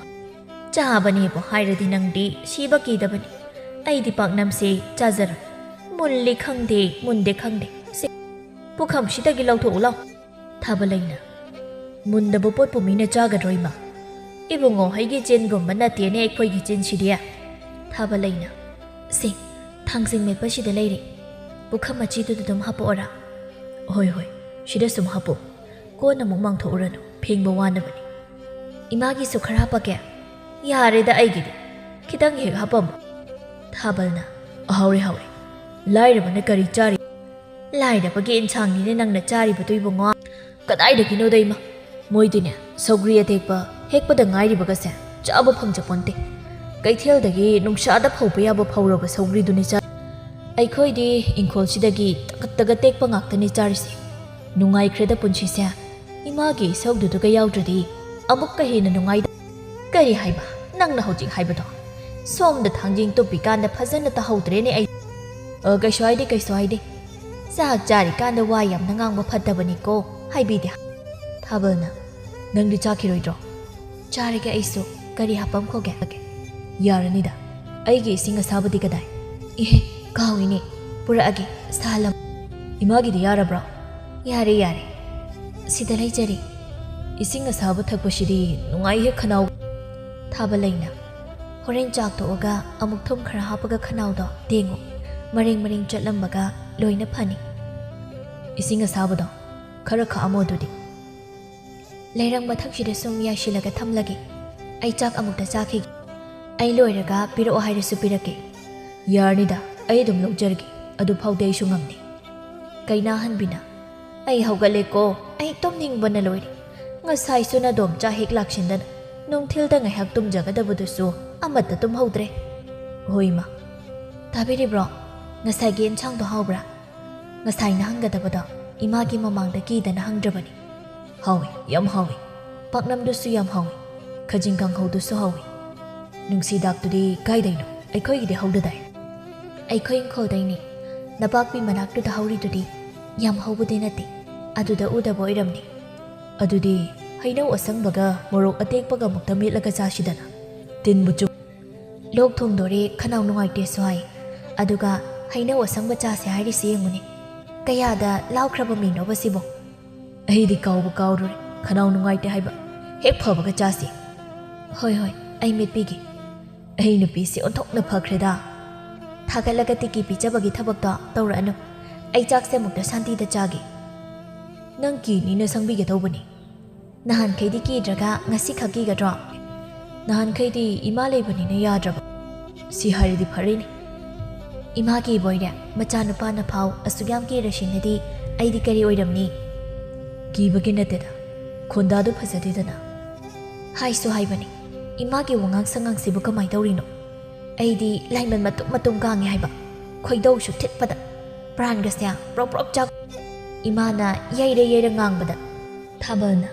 "ꯆꯥꯕꯅꯦꯕꯨ ꯍꯥꯏꯔꯗꯤ ꯅꯪꯗꯤ ꯁꯤꯕ ꯀꯤꯗꯕꯅꯤ꯫ ꯑꯩꯗꯤ ꯄꯥꯛꯅꯝꯁꯦ ꯆꯥꯖꯔꯣꯏ꯫ ꯃꯨꯜꯂꯤ ꯈꯪꯗꯦ, ꯃꯨꯟꯗꯦ ꯈꯪꯗꯦ꯫ ꯁꯤ ꯄꯨꯈꯝꯁꯤꯗꯒꯤ ꯂꯧꯊꯣꯛꯎ ꯂꯥꯎ꯫" ꯊꯥꯕꯂꯩꯅ, "ꯃꯨꯟꯗꯕ ꯄꯣꯠꯄꯨ ꯃꯤꯅ ꯆꯥꯒꯗ꯭ꯔꯣ ꯏꯃꯥ? ꯏꯕꯨꯡꯉꯣ ꯍꯩꯒꯤ ꯆꯤꯟꯒꯨꯝꯕ ꯅꯠꯇꯦꯅꯦ ꯑꯩꯈꯣꯏꯒꯤ ꯆꯤꯟꯁꯤꯗꯤ꯫" ꯊꯥꯕꯂꯩꯅ, "ꯁꯦ, ꯊꯥꯡꯖꯤꯡ ꯃꯦꯠꯄꯁꯤꯗ ꯂꯩꯔꯦ, ꯄꯨꯈꯝ ꯃꯆꯤꯗꯨꯗ ꯑꯗꯨꯝ ꯍꯥꯞꯄꯛꯑꯣꯔꯥ? ꯍꯣꯏ, ꯍꯣꯏ, ꯁꯤꯗ ꯁꯨꯝ ꯍꯥꯞꯄꯣ꯫ ꯀꯣꯟ ꯑꯃꯨꯛ ꯃꯥꯡꯊꯣꯛꯎꯔꯅꯨ, ꯐꯦꯡꯕ ꯋꯥꯅꯕꯅꯤ꯫ ꯏꯃꯥꯒꯤꯁꯨ ꯈꯔ ꯍꯥꯞꯄꯛꯀꯦ? ꯌꯥꯔꯦꯗ ꯑꯩꯒꯤꯗꯤ, ꯈꯤꯇꯪ ꯍꯦꯛ ꯍꯥꯞꯄꯝꯃꯨ꯫ ꯊꯥꯕꯜꯅ, ꯍꯥꯎꯔꯦ, ꯍꯥꯎꯔꯦ꯫ ꯂꯥꯏꯔꯕꯅ ꯀꯔꯤ ꯆꯥꯔꯤ? ꯂꯥꯏꯔꯕꯒꯤ ꯏꯟꯁꯥꯡꯅꯤꯅꯦ ꯅꯪꯅ ꯆꯥꯔꯤꯕꯗꯨ, ꯏꯕꯨꯡꯉꯣ꯫ ꯀꯗꯥꯏꯗꯒꯤꯅꯣꯗ ꯏꯃꯥ, ꯃꯣꯏꯗꯤꯅꯦ, ꯁꯧꯒ꯭ꯔꯤ ꯑꯇꯦꯛꯄ ꯍꯦꯛꯄꯗ ꯉꯥꯏꯔꯤꯕꯒꯁꯦ ꯆꯥꯕ ꯐꯪꯖꯄꯣꯟꯇꯦ꯫ ꯀꯩꯊꯦꯜꯗꯒꯤ ꯅꯨꯡꯁꯥꯗ ꯐꯧꯕ ꯌꯥꯕ ꯐꯧꯔꯕ ꯁꯧꯒ꯭ꯔꯤꯗꯨꯅꯤ ꯆꯥ-, ꯑꯩꯈꯣꯏꯗꯤ ꯏꯪꯈꯣꯜꯁꯤꯗꯒꯤ ꯇꯒꯠ ꯇꯒꯠ ꯇꯦꯛꯄ ꯉꯥꯛꯇꯅꯤ ꯆꯥꯔꯤꯁꯦ꯫ ꯅꯨꯡꯉꯥꯏꯈ꯭ꯔꯦꯗ ꯄꯨꯟꯁꯤꯁꯦ꯫ ꯏꯃꯥꯒꯤ ꯏꯁꯧꯗꯨꯗꯒ ꯌꯥꯎꯗ꯭ꯔꯗꯤ ꯑꯃꯨꯛꯀ ꯍꯦꯟꯅ ꯅꯨꯡꯉꯥꯏꯗ꯫ ꯀꯔꯤ ꯍꯥꯏꯕ? ꯅꯪꯅ ꯍꯧꯖꯤꯛ ꯍꯥꯏꯕꯗꯣ? ꯁꯣꯝꯗ ꯊꯥꯡꯖꯤꯡ ꯇꯨꯞꯄꯤꯀꯥꯟꯗ ꯐꯖꯅ ꯇꯥꯍꯧꯗ꯭ꯔꯦꯅꯦ ꯑꯩ꯫ ꯑ, ꯀꯩꯁꯨ ꯍꯥꯏꯗꯦ, ꯀꯩꯁꯨ ꯍꯥꯏꯗꯦ꯫ ꯆꯥꯛ ꯆꯥꯔꯤꯀꯥꯟꯗ ꯋꯥ ꯌꯥꯝꯅ ꯉꯥꯡꯕ ꯐꯠꯇꯕꯅꯤꯀꯣ, ꯍꯥꯏꯕꯤꯗꯦ꯫ ꯊꯥꯕꯜꯅ, ꯅꯪꯗꯤ ꯆꯥꯈꯤꯔꯣꯏꯗ꯭ꯔꯣ? ꯆꯥꯔꯒꯦ ꯑꯩꯁꯨ꯫ ꯀꯔꯤ ꯍꯥꯄꯝꯈꯣꯒꯦ? ꯌꯥꯔꯅꯤꯗ꯫ ꯑꯩꯒꯤ ꯏꯁꯤꯡ ꯑꯁꯥꯕꯗꯤ ꯀꯗꯥꯏ? ꯏꯍꯦ, ꯀꯥꯎꯏꯅꯦ꯫ ꯄꯨꯔꯛꯑꯒꯦ, ꯁꯥꯍꯜꯂꯝ-, ꯏꯃꯥꯒꯤꯗꯤ ꯌꯥꯔꯕ꯭ꯔꯣ? ꯌꯥꯔꯦ, ꯌꯥꯔꯦ꯫ ꯁꯤꯗ ꯂꯩꯖꯔꯦ꯫ ꯏꯁꯤꯡ ꯑꯁꯥꯕ ꯊꯛꯄꯁꯤꯗꯤ ꯅꯨꯡꯉꯥꯏꯍꯦ ꯈꯅꯥꯎ꯫ ꯊꯥꯕꯜ ꯂꯩꯅ, ꯍꯣꯔꯦꯟ ꯆꯥꯛ ꯇꯣꯛꯑꯒ ꯑꯃꯨꯛ ꯊꯨꯝ ꯈꯔ ꯍꯥꯞꯄꯒ ꯈꯅꯥꯎꯗꯣ ꯇꯦꯡꯉꯨ꯫ ꯃꯔꯦꯡ ꯃꯔꯦꯡ ꯆꯠꯂꯝꯕꯒ ꯂꯣꯏꯅ ꯐꯅꯤ꯫ ꯏꯁꯤꯡ ꯑꯁꯥꯕꯗꯣ ꯈꯔ ꯈꯥꯛꯑꯝꯃꯣ ꯑꯗꯨꯗꯤ꯫ ꯂꯩꯔꯪ ꯃꯊꯛꯁꯤꯗ ꯁꯨꯝ ꯌꯥꯏꯁꯤꯜꯂꯒ ꯊꯝꯂꯒꯦ꯫ ꯑꯩ ꯆꯥꯛ ꯑꯃꯨꯛꯇ ꯆꯥꯈꯤꯒꯦ꯫ ꯑꯩ ꯂꯣꯏꯔꯒ ꯄꯤꯔꯛꯑꯣ ꯍꯥꯏꯔꯁꯨ ꯄꯤꯔꯛꯀꯦ꯫ ꯌꯥꯔꯅꯤꯗ, ꯑꯩ ꯑꯗꯨꯝ ꯂꯧꯖꯔꯒꯦ꯫ ꯑꯗꯨ ꯐꯥꯎꯗꯤ ꯑꯩꯁꯨ ꯉꯝꯗꯦ꯫ ꯀꯩꯅꯥꯍꯟꯕꯤꯅ, ꯑꯩ ꯍꯧꯒꯠꯂꯦꯀꯣ, ꯑꯩ ꯇꯨꯝꯅꯤꯡꯕꯅ ꯂꯣꯏꯔꯦ꯫ ꯉꯁꯥꯏꯁꯨ ꯅꯗꯣꯝꯆꯥ ꯍꯦꯛ ꯂꯥꯛꯁꯤꯟꯗꯅ ꯅꯨꯡꯊꯤꯜꯗ ꯉꯥꯏꯍꯥꯛ ꯇꯨꯝꯖꯒꯗꯕꯗꯨꯁꯨ ꯑꯃꯠꯇ ꯇꯨꯝꯍꯧꯗ꯭ꯔꯦ꯫ ꯍꯣꯏ, ꯏꯃꯥ꯫ ꯇꯥꯕꯤꯔꯤꯕ꯭ꯔꯣ? ꯉꯁꯥꯏꯒꯤ ꯑꯦꯟꯁꯥꯡꯗꯣ ꯍꯥꯎꯕ꯭ꯔꯥ? ꯉꯁꯥꯏꯅ ꯍꯪꯒꯗꯕꯗꯣ ꯏꯃꯥꯒꯤ ꯃꯃꯥꯡꯗ ꯀꯤꯗꯅ ꯍꯪꯗ꯭ꯔꯕꯅꯤ꯫ ꯍꯥꯎꯏ, ꯌꯥꯝ ꯍꯥꯎꯏ꯫ ꯄꯥꯛꯅꯝꯗꯨꯁꯨ ꯌꯥꯝ ꯍꯥꯎꯏ꯫ ꯈꯖꯤꯡ ꯀꯥꯡꯍꯧꯗꯨꯁꯨ ꯍꯥꯎꯏ꯫ ꯅꯨꯡꯁꯤꯗꯥꯛꯇꯨꯗꯤ ꯀꯥꯏꯗꯩꯅꯣ? ꯑꯩꯈꯣꯏꯒꯤꯗꯤ ꯍꯧꯗꯗꯥꯏ? ꯑꯩꯈꯣꯏ ꯏꯪꯈꯣꯜꯗꯩꯅꯤ꯫ ꯅꯄꯥꯛꯄꯤ ꯃꯅꯥꯛꯇꯨꯗ ꯍꯧꯔꯤꯗꯨꯗꯤ꯫ ꯌꯥꯝ ꯍꯧꯕꯗꯤ ꯅꯠꯇꯦ꯫ ꯑꯗꯨꯗ ꯎꯗꯕ ꯑꯣꯏꯔꯝꯅꯤ꯫ ꯑꯗꯨꯗꯤ ꯍꯩꯅꯧ ꯑꯁꯪꯕꯒ ꯃꯣꯔꯣꯛ ꯑꯇꯦꯛꯄꯒ ꯑꯃꯨꯛꯇ ꯃꯦꯠꯂꯒ ꯆꯥꯁꯤꯗꯅ꯫ ꯇꯤꯟꯕꯨ ꯆꯨꯝ-, ꯂꯣꯛ ꯊꯨꯡꯗꯣꯔꯦ, ꯈꯅꯥꯎ ꯅꯨꯡꯉꯥꯏꯇꯦꯁꯨ ꯍꯥꯏ꯫ ꯑꯗꯨꯒ ꯍꯩꯅꯧ ꯑꯁꯪꯕ ꯆꯥꯁꯦ ꯍꯥꯏꯔꯤꯁꯤ ꯌꯦꯡꯉꯨꯅꯦ꯫ ꯀꯌꯥꯗ ꯂꯥꯎꯈ꯭ꯔꯕ ꯃꯤꯅꯣꯕ ꯁꯤꯕꯣ? ꯑꯩꯗꯤ ꯀꯥꯎꯕ ꯀꯥꯎꯔꯨꯔꯦ, ꯈꯅꯥꯎ ꯅꯨꯡꯉꯥꯏꯇꯦ ꯍꯥꯏꯕ꯫ ꯍꯦꯛ ꯐꯕꯒ ꯆꯥꯁꯤ꯫ ꯍꯣꯏ, ꯍꯣꯏ, ꯑꯩ ꯃꯦꯠꯄꯤꯒꯦ꯫ ꯑꯩ ꯅꯨꯄꯤꯁꯤ ꯑꯣꯟꯊꯣꯛꯅ ꯐꯈ꯭ꯔꯦꯗ꯫ ꯊꯥꯒꯠꯂꯒ ꯇꯤꯀꯤ ꯄꯤꯖꯕꯒꯤ ꯊꯕꯛꯇꯣ ꯇꯧꯔꯛꯑꯅꯨ꯫ ꯑꯩ ꯆꯥꯛꯁꯦ ꯑꯃꯨꯛꯇ ꯁꯥꯟꯇꯤꯗ ꯆꯥꯒꯦ꯫ ꯅꯪ ꯀꯤꯅꯤꯅ ꯁꯪꯕꯤꯒꯦ ꯇꯧꯕꯅꯤ꯫ ꯅꯍꯥꯟꯈꯩꯗꯤ ꯀꯤꯗ꯭ꯔꯒ ꯉꯁꯤꯈꯛ ꯀꯤꯒꯗ꯭ꯔꯣ? ꯅꯍꯥꯟꯈꯩꯗꯤ ꯏꯃꯥ ꯂꯩꯕꯅꯤꯅ ꯌꯥꯗ꯭ꯔꯕ꯫ ꯁꯤ ꯍꯥꯏꯔꯗꯤ ꯐꯔꯦꯅꯦ꯫ ꯏꯃꯥ ꯀꯤꯕ ꯑꯣꯏꯔꯦ, ꯃꯆꯥꯅꯨꯄꯥꯅ ꯐꯥꯎ ꯑꯁꯨꯛ ꯌꯥꯝ ꯀꯤꯔꯁꯤꯅꯗꯤ ꯑꯩꯗꯤ ꯀꯔꯤ ꯑꯣꯏꯔꯝꯅꯤ? ꯀꯤꯕꯒꯤ ꯅꯠꯇꯦꯗ, ꯈꯣꯟꯗꯥꯗꯣ ꯐꯖꯗꯦꯗꯅ꯫ ꯍꯥꯏꯁꯨ ꯍꯥꯏꯕꯅꯤ, ꯏꯃꯥꯒꯤ ꯋꯥꯉꯥꯡ ꯁꯉꯥꯡꯁꯤꯕꯨ ꯀꯃꯥꯏ ꯇꯧꯔꯤꯅꯣ? ꯑꯩꯗꯤ ꯂꯥꯏꯃꯟ ꯃꯇꯨꯝ ꯃꯇꯨꯝ ꯀꯥꯡꯉꯦ ꯍꯥꯏꯕ, ꯈꯣꯏꯗꯧꯁꯨ ꯊꯤꯠꯄꯗ, ꯄ꯭ꯔꯥꯟꯒꯁꯦ ꯄ꯭ꯔꯣꯛ ꯄ꯭ꯔꯣꯛ ꯆꯥꯛ꯫ ꯏꯃꯥꯅ ꯌꯩꯔ ꯌꯩꯔ ꯉꯥꯡꯕꯗ ꯊꯥꯕꯜꯅ,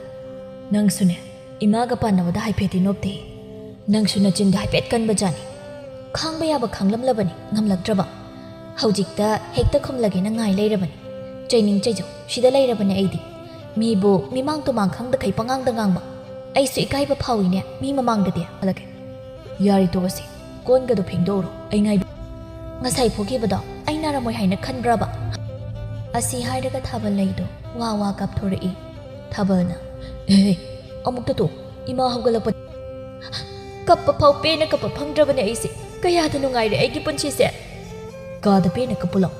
"ꯅꯪꯁꯨꯅꯦ, ꯏꯃꯥꯒ ꯄꯥꯟꯅꯕꯗ ꯍꯥꯏꯐꯦꯠꯇꯤ ꯅꯣꯞꯇꯦ꯫ ꯅꯪꯁꯨ ꯅꯆꯤꯟꯗ ꯍꯥꯏꯐꯦꯠ ꯀꯟꯕ ꯖꯥꯠꯅꯤ꯫ ꯈꯥꯡꯕ ꯌꯥꯕ ꯈꯥꯡꯂꯝꯂꯕꯅꯤ, ꯉꯝꯂꯛꯇ꯭ꯔꯕ꯫ ꯍꯧꯖꯤꯛꯇ ꯍꯦꯛꯇ ꯈꯨꯝꯂꯒꯦꯅ ꯉꯥꯏ ꯂꯩꯔꯕꯅꯤ꯫ ꯆꯩꯅꯤꯡ ꯆꯩꯖꯧ, ꯁꯤꯗ ꯂꯩꯔꯕꯅꯦ ꯑꯩꯗꯤ꯫ ꯃꯤꯕꯨ ꯃꯤꯃꯥꯡ ꯇꯨꯃꯥꯡ ꯈꯪꯗꯈꯩ ꯄꯉꯥꯡꯗ ꯉꯥꯡꯕ꯫ ꯑꯩꯁꯨ ꯏꯀꯥꯏꯕ ꯐꯥꯎꯏꯅꯦ ꯃꯤ ꯃꯃꯥꯡꯗꯗꯤ꯫ ꯍꯜꯂꯛꯀꯦ꯫ ꯌꯥꯔꯦ ꯇꯣꯛꯑꯁꯤ, ꯀꯣꯟꯒꯗꯣ ꯐꯦꯡꯗꯣꯛꯎꯔꯣ, ꯑꯩ ꯉꯥꯏꯕ꯫ ꯉꯁꯥꯏ ꯐꯨꯈꯤꯕꯗꯣ ꯑꯩ ꯅꯥꯔꯝꯃꯣꯏ ꯍꯥꯏꯅ ꯈꯟꯕ꯭ꯔꯕ?" ꯑꯁꯤ ꯍꯥꯏꯔꯒ ꯊꯥꯕꯜ ꯂꯩꯗꯣ ꯋꯥ ꯋꯥ ꯀꯥꯞꯊꯣꯔꯛꯏ꯫ ꯊꯥꯕꯜꯅ, "ꯑꯦ, ꯑꯃꯨꯛꯇ ꯇꯣꯛ, ꯏꯃꯥ ꯍꯧꯒꯠꯂꯛꯄ꯫ ꯀꯞꯄ ꯐꯥꯎ ꯄꯦꯟꯅ ꯀꯞꯄ ꯐꯪꯗ꯭ꯔꯕꯅꯦ ꯑꯩꯁꯦ꯫ ꯀꯌꯥꯗ ꯅꯨꯡꯉꯥꯏꯔꯦ ꯑꯩꯒꯤ ꯄꯨꯟꯁꯤꯁꯦ꯫ ꯀꯥꯗ ꯄꯦꯟꯅ ꯀꯞꯄꯨ ꯂꯥꯎ,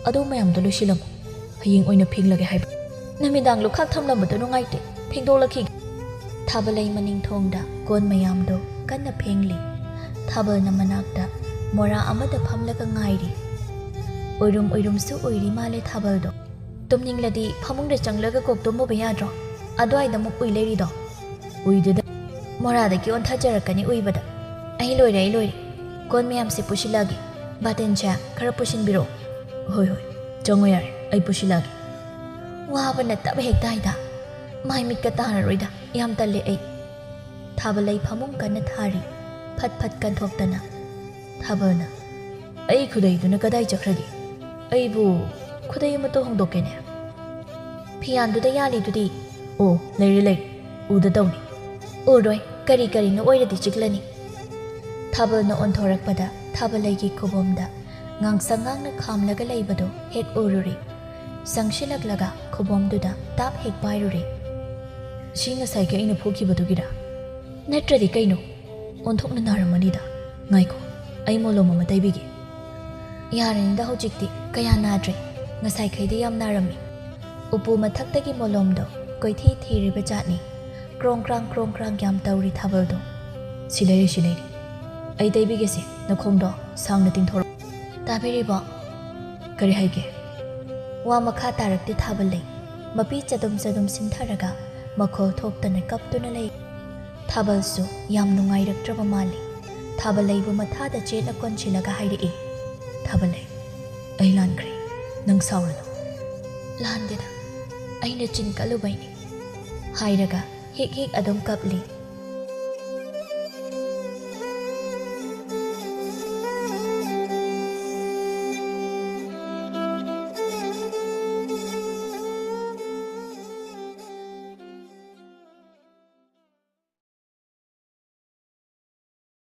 ꯑꯗꯨ ꯃꯌꯥꯝꯗꯣ ꯂꯣꯏꯁꯤꯜꯂꯝꯃꯨ, ꯍꯌꯦꯡ ꯑꯣꯏꯅ ꯐꯦꯡꯂꯒꯦ ꯍꯥꯏꯕ꯫ ꯅꯨꯃꯤꯗꯥꯡ ꯂꯨꯈꯥꯛ ꯊꯝꯂꯝꯕꯗꯣ ꯅꯨꯡꯉꯥꯏꯇꯦ, ꯐꯦꯡꯗꯣꯛꯂꯛꯈꯤꯒꯦ꯫" ꯊꯥꯕꯜꯂꯩ ꯃꯅꯤꯡ ꯊꯣꯡꯗ ꯀꯣꯟ ꯃꯌꯥꯝꯗꯣ ꯀꯟꯅ ꯐꯦꯡꯂꯤ꯫ ꯊꯥꯕꯜꯅ ꯃꯅꯥꯛꯇ ꯃꯣꯔꯥ ꯑꯃꯗ ꯐꯝꯂꯒ ꯉꯥꯏꯔꯤ꯫ ꯎꯏꯔꯨꯝ ꯎꯏꯔꯨꯝꯁꯨ ꯎꯏꯔꯤ ꯃꯥꯜꯂꯦ ꯊꯥꯕꯜꯗꯣ꯫ ꯇꯨꯝꯅꯤꯡꯂꯗꯤ ꯐꯃꯨꯡꯗ ꯆꯪꯂꯒ ꯀꯣꯛ ꯇꯨꯝꯃꯨꯕ ꯌꯥꯗ꯭ꯔꯣ? ꯑꯗꯨꯋꯥꯏꯗ ꯑꯃꯨꯛ ꯎꯏ ꯂꯩꯔꯤꯗꯣ꯫ ꯎꯏꯗꯨꯗ ꯃꯣꯔꯥꯗꯒꯤ ꯑꯣꯟꯊꯖꯔꯛꯀꯅꯤ ꯎꯏꯕꯗ꯫ "ꯑꯩ ꯂꯣꯏꯔꯦ, ꯑꯩ ꯂꯣꯏꯔꯦ꯫ ꯀꯣꯟ ꯃꯌꯥꯝꯁꯦ ꯄꯨꯁꯤꯜꯂꯛꯑꯒꯦ꯫ ꯕꯥꯇꯤꯟꯁꯦ ꯈꯔ ꯄꯨꯁꯤꯟꯕꯤꯔꯛꯑꯣ꯫" "ꯍꯣꯏ, ꯍꯣꯏ꯫ ꯆꯪꯉꯣ ꯌꯥꯔꯦ, ꯑꯩ ꯄꯨꯁꯤꯜꯂꯛꯑꯒꯦ꯫" ꯋꯥꯕꯅ ꯇꯞ ꯍꯦꯛ ꯇꯥꯏꯗ꯫ ꯃꯥꯏ ꯃꯤꯠꯀ ꯇꯥꯔꯔꯣꯏꯗ꯫ ꯌꯥꯝ ꯇꯜꯂꯦ ꯑꯩ꯫ ꯊꯥꯕꯜꯂꯩ ꯐꯃꯨꯡ ꯀꯟꯅ ꯊꯥꯔꯤ꯫ ꯐꯠ ꯐꯠ ꯀꯟꯊꯣꯛꯇꯅ꯫ ꯊꯥꯕꯜꯅ, "ꯑꯩ ꯈꯨꯗꯩꯗꯨꯅ ꯀꯗꯥꯏ ꯆꯠꯈ꯭ꯔꯒꯦ? ꯑꯩꯕꯨ ꯈꯨꯗꯩ ꯑꯃꯠꯇ ꯍꯣꯡꯗꯣꯛꯀꯦꯅꯦ꯫" "ꯐꯤꯌꯥꯟꯗꯨꯗ ꯌꯥꯜꯂꯤꯗꯨꯗꯤ?" "ꯑꯣ, ꯂꯩꯔꯦ, ꯂꯩꯔꯦ꯫ ꯎꯗ ꯇꯧꯅꯤ꯫" "ꯎꯔꯣꯏ, ꯀꯔꯤ ꯀꯔꯤꯅꯣ ꯑꯣꯏꯔꯗꯤ ꯆꯤꯛꯂꯅꯤ꯫" ꯊꯥꯕꯜꯅ ꯑꯣꯟꯊꯣꯔꯛꯄꯗ ꯊꯥꯕꯜꯂꯩꯒꯤ ꯈꯨꯕꯣꯝꯗ ꯉꯥꯡꯁꯪ ꯉꯥꯡꯅ ꯈꯥꯝꯂꯒ ꯂꯩꯕꯗꯨ ꯍꯦꯛ ꯎꯔꯨꯔꯦ꯫ ꯆꯪꯁꯤꯜꯂꯛꯂꯒ ꯈꯨꯕꯣꯝꯗꯨꯗ ꯇꯥꯞ ꯍꯦꯛ ꯄꯥꯏꯔꯨꯔꯦ꯫ "ꯁꯤ ꯉꯁꯥꯏꯒꯤ ꯑꯩꯅ ꯐꯨꯈꯤꯕꯗꯨꯒꯤꯔꯥ? ꯅꯠꯇ꯭ꯔꯗꯤ ꯀꯩꯅꯣ? ꯑꯣꯟꯊꯣꯛꯅ ꯅꯥꯔꯝꯃꯅꯤꯗ꯫ ꯉꯥꯏꯈꯣ, ꯑꯩ ꯃꯣꯂꯣꯝ ꯑꯃ ꯇꯩꯕꯤꯒꯦ꯫" "ꯌꯥꯔꯅꯤꯗ, ꯍꯧꯖꯤꯛꯇꯤ ꯀꯌꯥ ꯅꯥꯗ꯭ꯔꯦ꯫ ꯉꯁꯥꯏꯈꯩꯗꯤ ꯌꯥꯝ ꯅꯥꯔꯝꯃꯤ꯫" ꯎꯄꯨ ꯃꯊꯛꯇꯒꯤ ꯃꯣꯂꯣꯝꯗꯣ ꯀꯣꯏꯊꯤ ꯊꯤꯔꯤꯕ ꯖꯥꯠꯅꯤ꯫ ꯀ꯭ꯔꯣꯡ ꯀ꯭ꯔꯥꯡ ꯀ꯭ꯔꯣꯡ ꯀ꯭ꯔꯥꯡ ꯌꯥꯝ ꯇꯧꯔꯤ ꯊꯥꯕꯜꯗꯣ꯫ "ꯁꯤ ꯂꯩꯔꯦ, ꯁꯤ ꯂꯩꯔꯦ꯫ ꯑꯩ ꯇꯩꯕꯤꯒꯦꯁꯦ, ꯅꯈꯣꯡꯗꯣ ꯁꯥꯡꯅ ꯇꯤꯡꯊꯣꯔꯛꯑꯣ꯫" "ꯇꯥꯕꯤꯔꯤꯕꯣ?" "ꯀꯔꯤ ꯍꯥꯏꯒꯦ?" ꯋꯥ ꯃꯈꯥ ꯇꯥꯔꯛꯇꯦ ꯊꯥꯕꯜꯂꯩ꯫ ꯃꯄꯤ ꯆꯗꯨꯝ ꯆꯗꯨꯝ ꯁꯤꯟꯊꯔꯒ ꯃꯈꯣꯜ ꯊꯣꯛꯇꯅ ꯀꯞꯇꯨꯅ ꯂꯩ꯫ ꯊꯥꯕꯜꯁꯨ ꯌꯥꯝ ꯅꯨꯡꯉꯥꯏꯔꯛꯇ꯭ꯔꯕ ꯃꯥꯜꯂꯤ꯫ ꯊꯥꯕꯜꯂꯩꯕꯨ ꯃꯊꯥꯗ ꯆꯦꯠꯅ ꯀꯣꯟꯁꯤꯜꯂꯒ ꯍꯥꯏꯔꯛꯏ, "ꯊꯥꯕꯜꯂꯩ, ꯑꯩ ꯂꯥꯟꯈ꯭ꯔꯦ꯫ ꯅꯪ ꯁꯥꯎꯔꯅꯨ꯫" "ꯂꯥꯟꯗꯦꯗ, ꯑꯩꯅ ꯆꯤꯟ ꯀꯜꯂꯨꯕꯩꯅꯤ꯫" ꯍꯥꯏꯔꯒ ꯍꯤꯛ ꯍꯤꯛ ꯑꯗꯨꯝ ꯀꯞꯂꯤ꯫